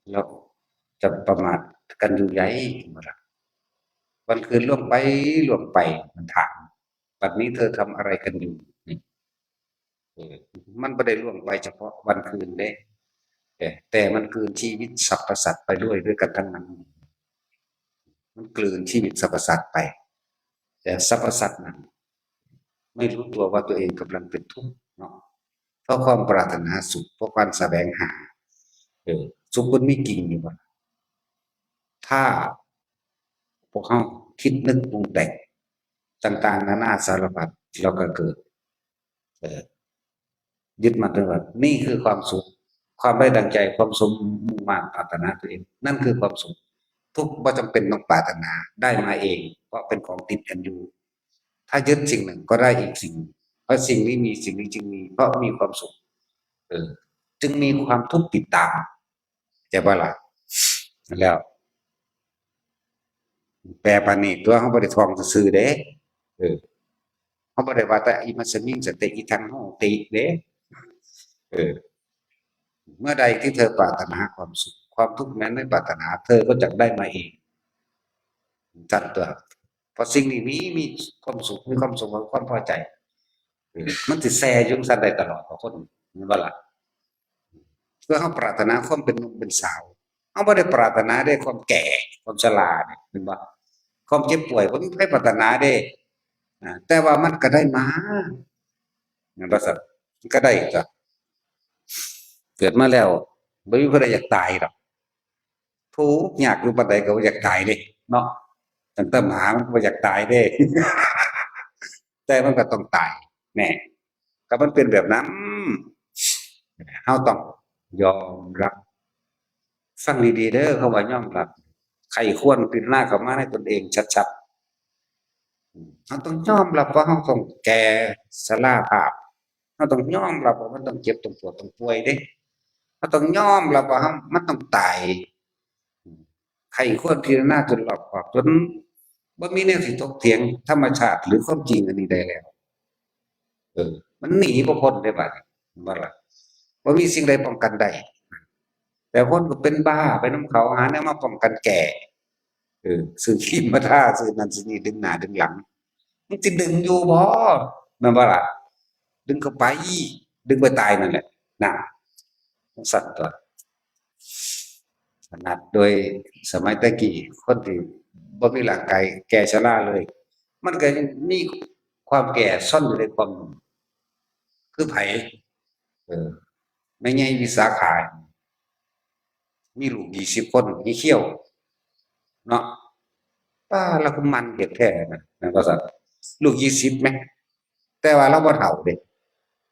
แล้วจะประมาทกันอยู่ใหญ่ ว่าล่ะ วันคืนล่วงไป ล่วงไป มันถาม บัดนี้เธอทำอะไรกันอยู่ นี่ เออ มันบ่ได้ล่วงไปเฉพาะวันคืนเด้ เออ แต่มันกลืนชีวิตสรรพสัตว์ไปด้วย ด้วยกันทั้งนั้น มันกลืนชีวิตสรรพสัตว์ไป แต่สรรพสัตว์นั้น ไม่รู้ตัวว่าตัวเองกำลังเป็นทุกข์เนาะ เพราะความปรารถนาสุข เพราะความแสวงหา เออ สุขมันมีจริงอยู่บ่ ถ้าพวกเฮาคิดนึกปรุงแต่งต่างๆ นานาสารพัด เราก็เกิด เออ ยึดมั่นถือว่านี่คือความสุข ความได้ดังใจ ความสมมุ่งมาดปรารถนาตัวเอง นั่นคือความสุข ทุกข์บ่จำเป็นต้องปรารถนา ได้มาเอง เพราะเป็นของติดกันอยู่ ถ้ายึดสิ่งหนึ่งก็ได้อีกสิ่งหนึ่ง เพราะสิ่งนี้มี สิ่งนี้จึงมี เพราะมีความสุข เออ จึงมีความทุกข์ติดตาม เข้าใจบ่ล่ะ แล้ว แปลปานนี้ตัว เฮาบ่ได้ท่องซื่อๆเด้ เออ เฮาบ่ได้ว่าแต่ อิมัสสมิง สันติ อิทัง โหติ เด้ เออ เมื่อใดที่เธอปรารถนาความสุข ความทุกข์นั้นไม่ปรารถนา เธอก็จะได้มาเอง จั่งตัว เพราะสิ่งนี้มี มีความสุข มีความสมหวัง ความพอใจ เออ มันสิแซ่อยู่จั่งซั้นได้ตลอด ของคน แม่นบ่ล่ะ เพื่อเฮาปรารถนาความเป็นหนุ่มเป็นสาว เฮาบ่ได้ปรารถนาได้ความแก่ ความชราเนี่ย แม่นบ่ ความเจ็บป่วย บ่มีใครปรารถนาเด้ อ่า แต่ว่ามันก็ได้มา แม่นบ่ซั่น มันก็ได้ก็ เกิดมาแล้วบ่มีผู้ใดอยากตายดอก ทุกข์ยากอยู่ปานใดก็บ่อยากตายเด้เนาะ ตั้งแต่หมามันก็บ่อยากตายเด้ แต่มันก็ต้องตายแน่ ก็มันเป็นแบบนั้น เฮาต้องยอมรับ ฟังดีๆเด้อ คำว่ายอมรับ ใคร่ครวญพิจารณาเข้ามาในตนเองชัดๆ เฮาต้องยอมรับว่าเฮาต้องแก่ชราภาพ เฮาต้องยอมรับว่ามันต้องเจ็บ ต้องปวด ต้องป่วยเด้ เฮาต้องยอมรับว่าเฮา มันต้องตาย ใคร่ครวญพิจารณาจนรอบคอบ จนบ่มีแนวสิถกเถียงธรรมชาติหรือความจริงอันนี้ได้แล้ว เออ มันหนีบ่พ้นได้บัดนี้ ว่าล่ะ บ่มีสิ่งใดป้องกันได้ แต่คนก็เป็นบ้าไปนำเขา หาแนวมาป้องกันแก่ เออ ซื้อครีมมาทา ซื้อนั่นซื้อนี่ ดึงหน้าดึงหลัง มันสิดึงอยู่บ่ แม่นบ่ล่ะ ดึงเข้าไป ดึงไปตายนั่นแหละ นะ จั่งซั้นตั๊ว ขนาดโดยสมัยแต่กี้ คนที่บ่มีร่างกายแก่ชราเลย มันก็ยังมีความแก่ซ่อนอยู่ในความหนุ่ม คือไผ เออ แม่ใหญ่วิสาขา มีลูกยี่สิบคน มีเขี้ยว เนาะ ป้า ลาวคือมันเฮ็ดแท้นะ แม่นบ่ซั่น ลูกยี่สิบแหม แต่ว่าลาวบ่เฒ่าเด้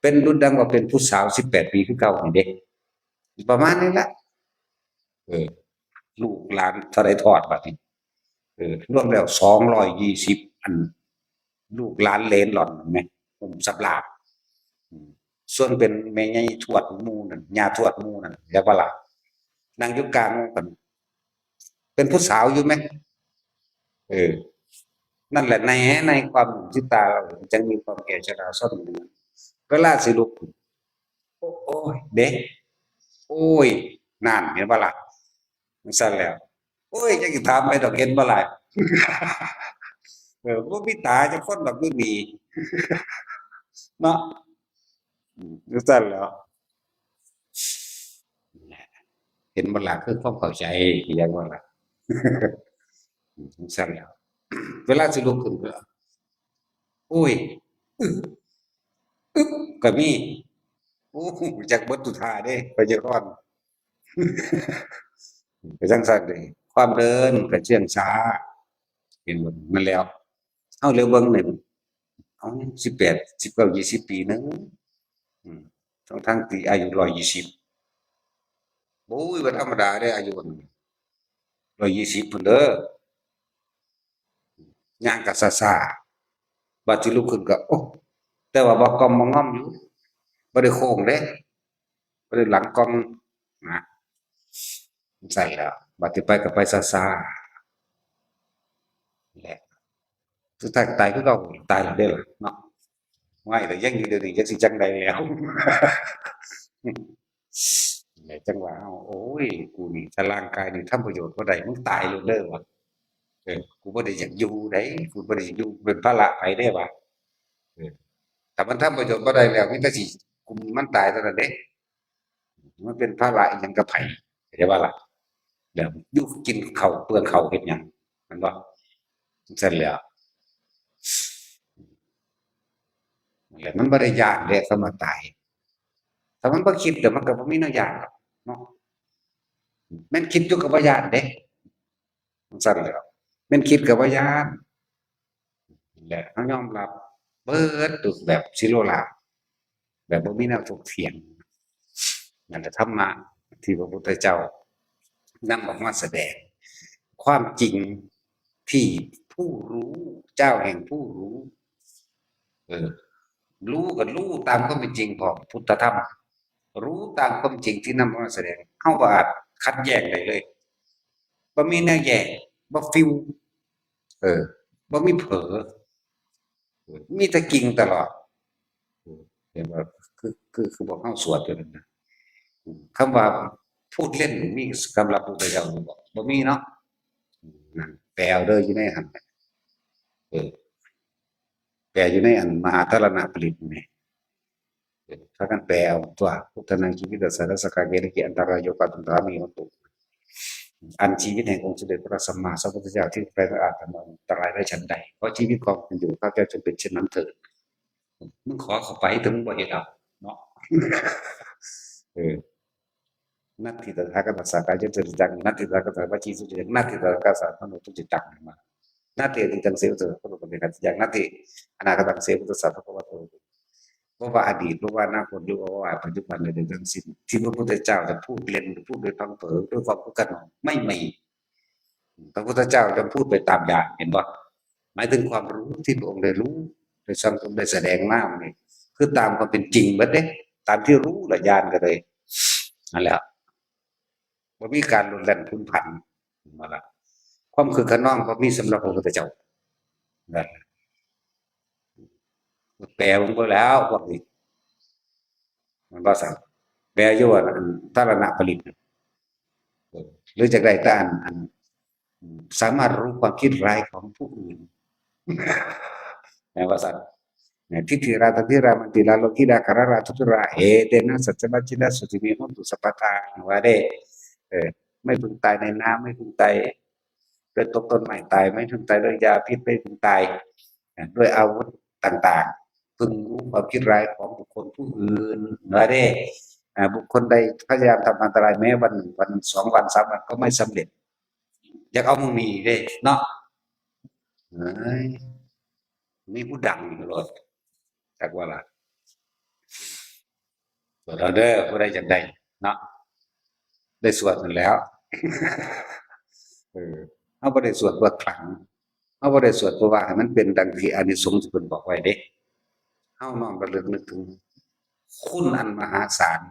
เป็นดุจดังว่าเป็นผู้สาวสิบแปดปีคือเก่านี่เด้ ประมาณนี้ละ เออ ลูกหลานเท่าใดทอดบัดนี้ เออ รวมแล้วสองร้อยยี่สิบ อัน ลูกหลานเหลนหล่อนแหม อุ้มสำราบ อืม ส่วนเป็นแม่ใหญ่ทวดหมู่นั่น ย่าทวดหมู่นั่น เรียกว่าล่ะ นั่งอยู่กลางกัน เป็นผู้สาวอยู่แหม เออ นั่นแหละ ใน ในความหนุ่มที่ตาเราเห็น จั่งมีความแก่ชราซ่อนอยู่ เวลาสิลุก โอ้ โอ้ย เด้ โอ้ย นั่น เห็นบ่ล่ะ จั่งซั้นแล้ว โอ้ย จักสิถามไปดอก เห็นบ่ล่ะ เออ บ่มีตาจักคนดอกอยู่นี่ เนาะ อืม จั่งซั้นแล้ว เห็นบ่ล่ะ คือความเข้าใจ เห็นบ่ล่ะ อืม จั่งซั้นแล้ว เวลาสิลุกขึ้นก็ โอ้ย อึ๊บ อึ๊บ ก็มี โอ้ จักเบิดทุกท่าเด้ พยากรณ์ ก็จั่งซั้นเด้ ความเดินก็เชื่องช้า เห็นบ่ นั่นแหล้ว เฮาเหลียวเบิ่งนี่ เอ้า สิบแปด สิบเก้า ยี่สิบ ปีหนึ่ง อืม ทั้งๆที่อายุร้อยยี่สิบ โอ้ย บ่ธรรมดาเด้ อายุร้อยยี่สิบพุ้นเด้อ ย่างก็ซ่าๆ บาดสิลุกขึ้นก็ โอ้ แต่ว่าบ่ก้อมบ่ง่อมอยู่ บ่ได้โค้งเด้ บ่ได้หลังก้อมนะ จั่งซั้นแล้ว บาดสิไปก็ไปซ่าๆ แหละ สุดท้ายก็ตายคือเก่า ตายแล้วเด้ล่ะเนาะ ว้าย แต่ยังอยู่เดี๋ยวนี้จักสิจั่งใดแล้ว เนี่ย จั่งว่า เอ้า โอ้ย กูนี่ถ้าร่างกายนี่ทำประโยชน์บ่ได้ มึงตายโลดเด้อวะ เออ กูบ่ได้อยากอยู่เด้ กูบ่ได้อยากอยู่เป็นภาระไผเด้วะ เออ ถ้ามันทำประโยชน์บ่ได้แล้ว มีแต่สิ กู มันตายเท่านั้นเด้ มันเป็นภาระอิหยังกับไผ เข้าใจบ่ล่ะ แล้วอยู่กินข้าวเปลืองข้าวเฮ็ดหยัง แม่นบ่ จั่งซั้นแหล้ว นั่นแหละ มันบ่ได้ย้านเด้ คำว่าตาย ถ้ามันบ่คิดแล้วมันก็บ่มีแนวย้านดอกเนาะ แม่นคิดอยู่ก็บ่ย้านเด้ จั่งซั้นแหล้ว แม่นคิดก็บ่ย้าน และเฮายอมรับเบิดทุกแบบสิโลลาภ แบบบ่มีแนวถกเถียง นั่นแหละธรรมะที่พระพุทธเจ้านำออกมาแสดง ความจริงที่ผู้รู้ เจ้าแห่งผู้รู้ เออ รู้ก็รู้ตามความเป็นจริงของพุทธธรรม รู้ตามความจริงที่นำมาแสดง เฮาบ่อาจขัดแย้งได้เลย บ่มีแนวแย้ง บ่ฟิว เออ บ่มีเผลอ เออ มีแต่จริงตลอด เออ เห็นบ่ คือ คือ คือพวกเฮาสวดอยู่นั่นนะ อืม คำว่าพูดเล่นนี่มีสำหรับพุทธเจ้าอยู่บ่ บ่มีเนาะ อืม นั่น แปลเอาเด้อ อยู่ในหั่นน่ะ เออ แปลอยู่ในอันมหาถรณปริตรนี่ เออ พากันแปลเอาตั๊ว พุทธานัง จีวิตัสสะ รักขะ เขนะกิ อันตะราโย ปาทุนทามิ โหตุ อันชีวิตแห่งองค์สมเด็จพระสัมมาสัมพุทธเจ้าที่แปลว่าอาจจะอันตรายได้ฉันใด เพราะชีวิตของคุณอยู่ข้าพเจ้าจงเป็นเช่นนั้นเถิด มึงขอเข้าไป แต่มึงบ่เฮ็ดเอาเนาะ เออ นัตถิตถาคตสัตตา ยะถาจัง นัตถิตถาคตสัตตา วจีสุจริต นัตถิตถาคตสัตตา มโนทุจริตัง มา นัตถิตัง เสวะ สัพพะโลกเปขันติยัง นัตถิ อนาคตัง เสวะ สัพพะโลก เพราะว่าอดีต เพราะว่าอนาคต หรือว่าปัจจุบัน ใดๆทั้งสิ้น ที่พระพุทธเจ้าจะพูดเล่น พูดโดยพลั้งเผลอ ด้วยความคึกขนอง ไม่มี พระพุทธเจ้าจะพูดไปตามญาณ เห็นบ่ หมายถึงความรู้ที่พระองค์ได้รู้ ได้สังสม ได้แสดงมานี่ คือตามความเป็นจริงเบิดเด้ ตามที่รู้ละญาณก็เลย นั่นแหละ บ่มีการหลุดแล่นพลุนผัน นั่นล่ะ ความคึกขนองบ่มีสำหรับพระพุทธเจ้า นั่นล่ะ แปลมันก็แล้ว พวกนี้ มันบ่สั่ง แปลอยู่ว่าอัน ตรณปริตร เออ หรือจะได้แต่อัน อัน สามารถรู้ความคิดร้ายของผู้อื่น แปลว่าสั่น เนี่ย ทิฏฐิราตาธิรามันติราโลคิราคาราราทุตุรา เอเตนะ สัจจวัชชินะ สุจิเม โหตุ สัพพทา ว่าเด้ เออ ไม่พึงตายในน้ำ ไม่พึงตาย เลือดตกต้นไม้ตาย ไม่พึงตายด้วยยาพิษ ไม่พึงตาย อ่ะ ด้วยอาวุธต่างๆ พึงรู้ความคิดร้ายของบุคคลผู้อื่น ว่าเด้ อ่า บุคคลใดพยายามทำอันตรายแม้วันหนึ่ง วันสองวัน สามวัน ก็ไม่สำเร็จ อยากเอามึงหนีเด้ เนาะ เอ้ย มีผู้ดังอยู่โลด จักว่าล่ะ สวดเอาเด้อ ผู้ใดอยากได้ เนาะ ได้สวดนั่นแหล้ว เออ เฮาบ่ได้สวดเพื่อขลัง เฮาบ่ได้สวดเพื่อว่าให้มันเป็นดังที่อานิสงส์ที่เพิ่นบอกไว้เด้ เฮาน้อมระลึกนึกถึงคุณอันมหาศาล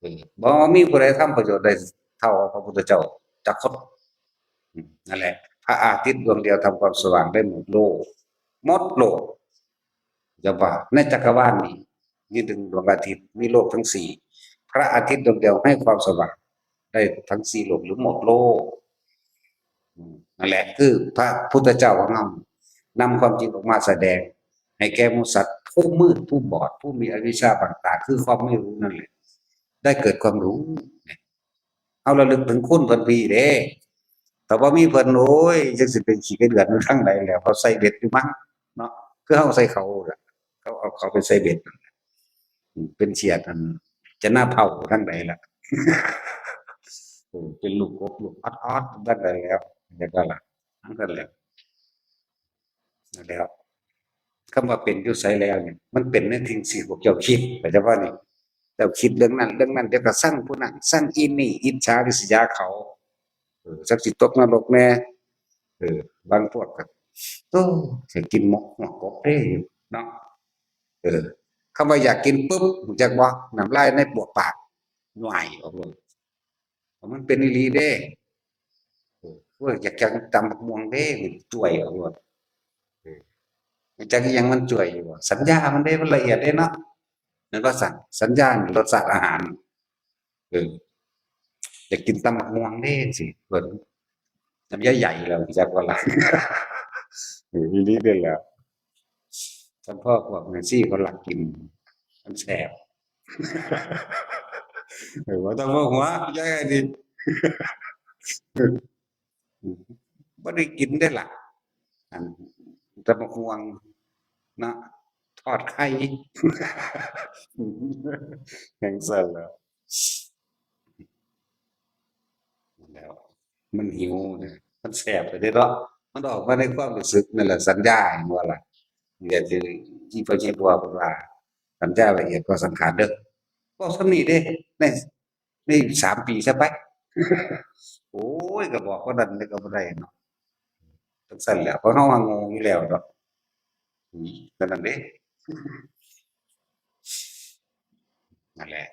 เออ บ่มีผู้ใดทำประโยชน์ได้เท่าพระพุทธเจ้าจักคน อืม นั่นแหละ พระอาทิตย์ดวงเดียวทำความสว่างได้หมดโลก หมดโลก จะว่าในจักรวาลนี้ มีถึงดวงอาทิตย์ มีโลกทั้งสี่ พระอาทิตย์ดวงเดียวให้ความสว่างได้ทั้งสี่โลก หรือหมดโลก อืม นั่นแหละ คือพระพุทธเจ้าของเรา นำความจริงออกมาแสดง ให้แก่หมู่สัตว์ ผู้มืด ผู้บอด ผู้มีอวิชชาบังตา คือความไม่รู้นั่นแหละ ได้เกิดความรู้ เอาระลึกถึงคุณเพิ่นพี่เด้ แต่ว่ามีเพิ่น โอ้ย จักสิเป็นขี้กระเดือนอยู่ทางใดแล้ว เขาใส่เบ็ดอยู่มั้ง เนาะ คือเฮาใส่เขาล่ะ เขาเอาเขาไปใส่เบ็ดนั่นแหละ อืม เป็นเขียดอัน จะหน้าเผาทางใดล่ะ เออ เป็นลูกกบ ลูกออดๆ ทางใดแล้ว แล้วก็ล่ะ ทั้งนั้นแหละ นั่นแหละ คำว่าเป็นอยู่ไสแล้วเนี่ย มันเป็นในสิ่งที่พวกเจ้าคิด เข้าใจบ่นี่ เจ้าคิดเรื่องนั้น เรื่องนั้น เดี๋ยวก็ซังผู้นั้น ซังอีนี่ อิจฉาริษยาเขา เออ จักสิตกนรกแน่ เออ บางพวกก็ โอ้ สิกินหมกหัวกบเด้ เนาะ เออ คำว่าอยากกินปุ๊บ รู้จักบ่ น้ำลายในปวกปาก ย่อยออกเลย มันเป็นอีหลีเด้ เออ โอ้ย อยากจะตำบักม่วงเด้ จ่วยออกเลย เออ มันจักอิหยังมันจ่วยอยู่บ่ สัญญามันเด้ มันละเอียดเด้เนาะ แม่นบ่ซั่น สัญญานี่รสชาติอาหาร เออ อยากกินตำบักม่วงเด้สิ เพิ่น น้ำยาใหญ่แล้ว จักว่าหลาย เออ อีหลีเด้อแล้ว ซั่นพ่อพวกแม่ชีเขาลักกิน มันแซ่บ เออ บ่ต้องมาหัว ยายนี่ บ่ได้กินได้ล่ะ อัน ตำบักม่วง เนาะ ทอดไข่ จั่งซั้นล่ะ แล้ว มันหิวนะ มันแซ่บไปเด้เนาะ มันออกมาในความรู้สึกนั่นแหละ สัญญา เห็นบ่ล่ะ เดี๋ยวที่ ที่พระเจ้าบอกว่า สัญญาละเอียดกว่าสังขารเด้อ เว้าส่ำนี้เด้ ใน ในสามปีซะไป โอ้ย ก็บอกว่านั้นก็บ่ได้เนาะ จั่งซั้นแหละ เพราะเฮาว่าโง่อยู่แล้วเนาะ อืม ก็นั่นเด้ นั่นแหละ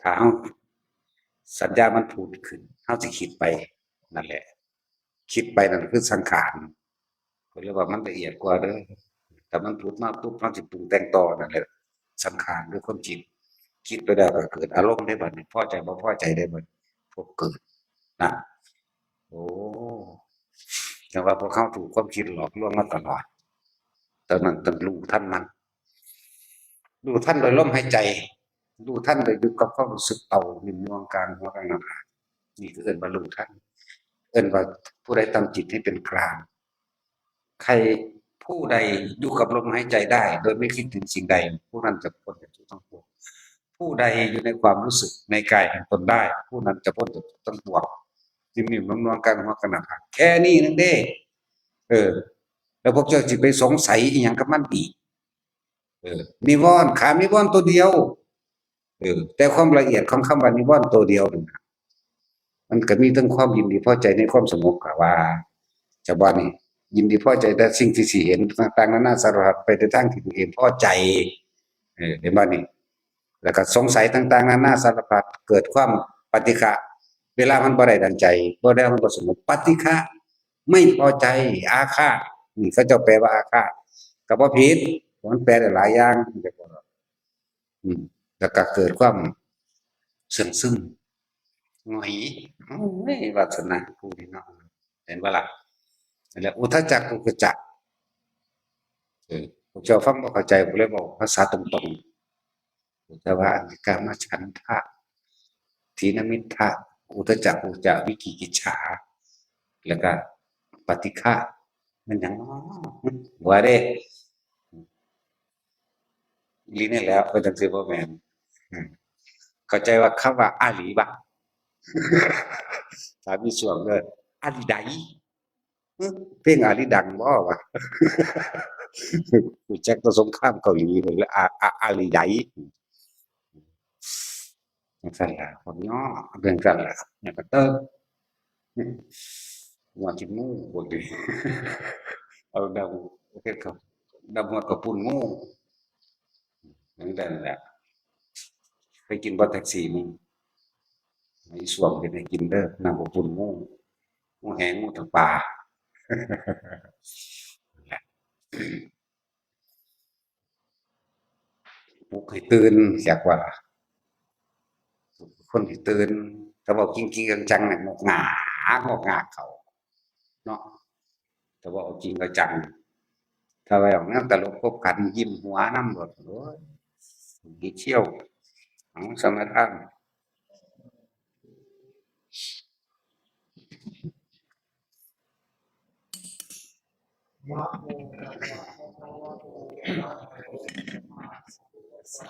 ถ้าเฮา สัญญามันผุดขึ้น เฮาสิคิดไป นั่นแหละ คิดไปนั่นคือสังขาร เพิ่นเลยว่ามันละเอียดกว่าเด้อ ถ้ามันผุดมาปุ๊บ เฮาสิปรุงแต่งต่อ นั่นแหละ สังขารคือความคิด คิดไปแล้วก็เกิดอารมณ์ได้บัดนี้ พอใจบ่พอใจได้บัดนี้ พวกเกิดนะ โอ้ จั่งว่าพวกเฮาถูกความคิดหลอกลวงมาตลอด ตอนนั้นต้องรู้ทันมัน รู้ทันโดยลมหายใจ รู้ทันโดยอยู่กับความรู้สึกเป่า นิ่มนวลกลางหัวกลางหน้าผาก นี่คือเอิ้นว่ารู้ทัน เอิ้นว่าผู้ใดทำจิตให้เป็นกลาง ใคร ผู้ใดอยู่กับลมหายใจได้ โดยไม่คิดถึงสิ่งใด ผู้นั้นจะพ้นจากทุกข์ทั้งปวง ผู้ใดอยู่ในความรู้สึกในกายแห่งตนได้ ผู้นั้นจะพ้นจากทุกข์ทั้งปวง นิ่มๆนวลๆกลางหัวกลางหน้าผาก แค่นี้นึงเด้ เออ แล้วพวกเจ้าสิไปสงสัยอีหยังกับมันอีก เออ นิวรณ์ ขาดนิวรณ์ตัวเดียว เออ แต่ความละเอียดของคำว่านิวรณ์ตัวเดียวนั่นน่ะ มันก็มีทั้งความยินดีพอใจในความสงบ ก็ว่า จะว่านี่ ยินดีพอใจแต่สิ่งที่สิเห็นต่างๆนานาสารพัด ไปในทางที่ตัวเองพอใจ เออ เห็นบ่นี่ แล้วก็สงสัยต่างๆนานาสารพัด เกิดความปฏิฆะ เวลามันบ่ได้ดังใจ บ่ได้มันบ่สงบ ปฏิฆะ ไม่พอใจ อาฆาต นี่เขาเจ้าแปลว่าอาฆาต ก็บ่ผิด มันแปลได้หลายอย่าง อืม แล้วก็เกิดความเสื่องซึม หงอย โอ้ย วาสนากูนี่เนาะ เห็นบ่ล่ะ นั่นแหละ อุทธัจจะ กุกุจจะ เออ พวกเจ้าฟังบ่เข้าใจ ผมเลยบอกภาษาตรงๆ พวกเจ้าว่าอันนี้ กามฉันทะ ถีนมิทธะ อุทธัจจะ กุกุจจะ วิจิกิจฉา แล้วก็ปฏิฆะ มันหยังน้อ ว่าเด้ อีหลีนี่แหละ เป็นจังซี่บ่แม่น อืม เข้าใจว่าคำว่าอาหลีบ่ ถามอีส่วงเด้อ อาหลีใด หึ เพลงอาหลีดังบ่วะ รู้จักแต่สงครามเกาหลีเลย อา อา อาหลีใด จังซั่นล่ะ คนย่อ เป็นจังซั่นล่ะ เนี่ยก็เติบ ว่าสิงู พวกนี้ เอาดำ เฮ็ดกับ ดำหัวกับปุ้นงู จังซั่นแหละ ไปกินบ่แท็กซี่มึง ไอ้ส่วงเฮ็ดให้กินเด้อ น้ำกับปุ้นงู งูแหง งูตะปา ปลุกให้ตื่น เรียกว่า คนให้ตื่น แต่ว่าจริงๆจังๆเนี่ย งกงาก งกงากเขา เนาะ แต่ว่าเอาจริงเอาจัง ถ้าไปออกแนวตลกขบขัน ยิ้มหัวนำโลด โอ้ย ดีเที่ยว ของสมถะ นะโมตัสสะภะคะวะโต อะระหะโต สัมมาสัมพุทธัสสะ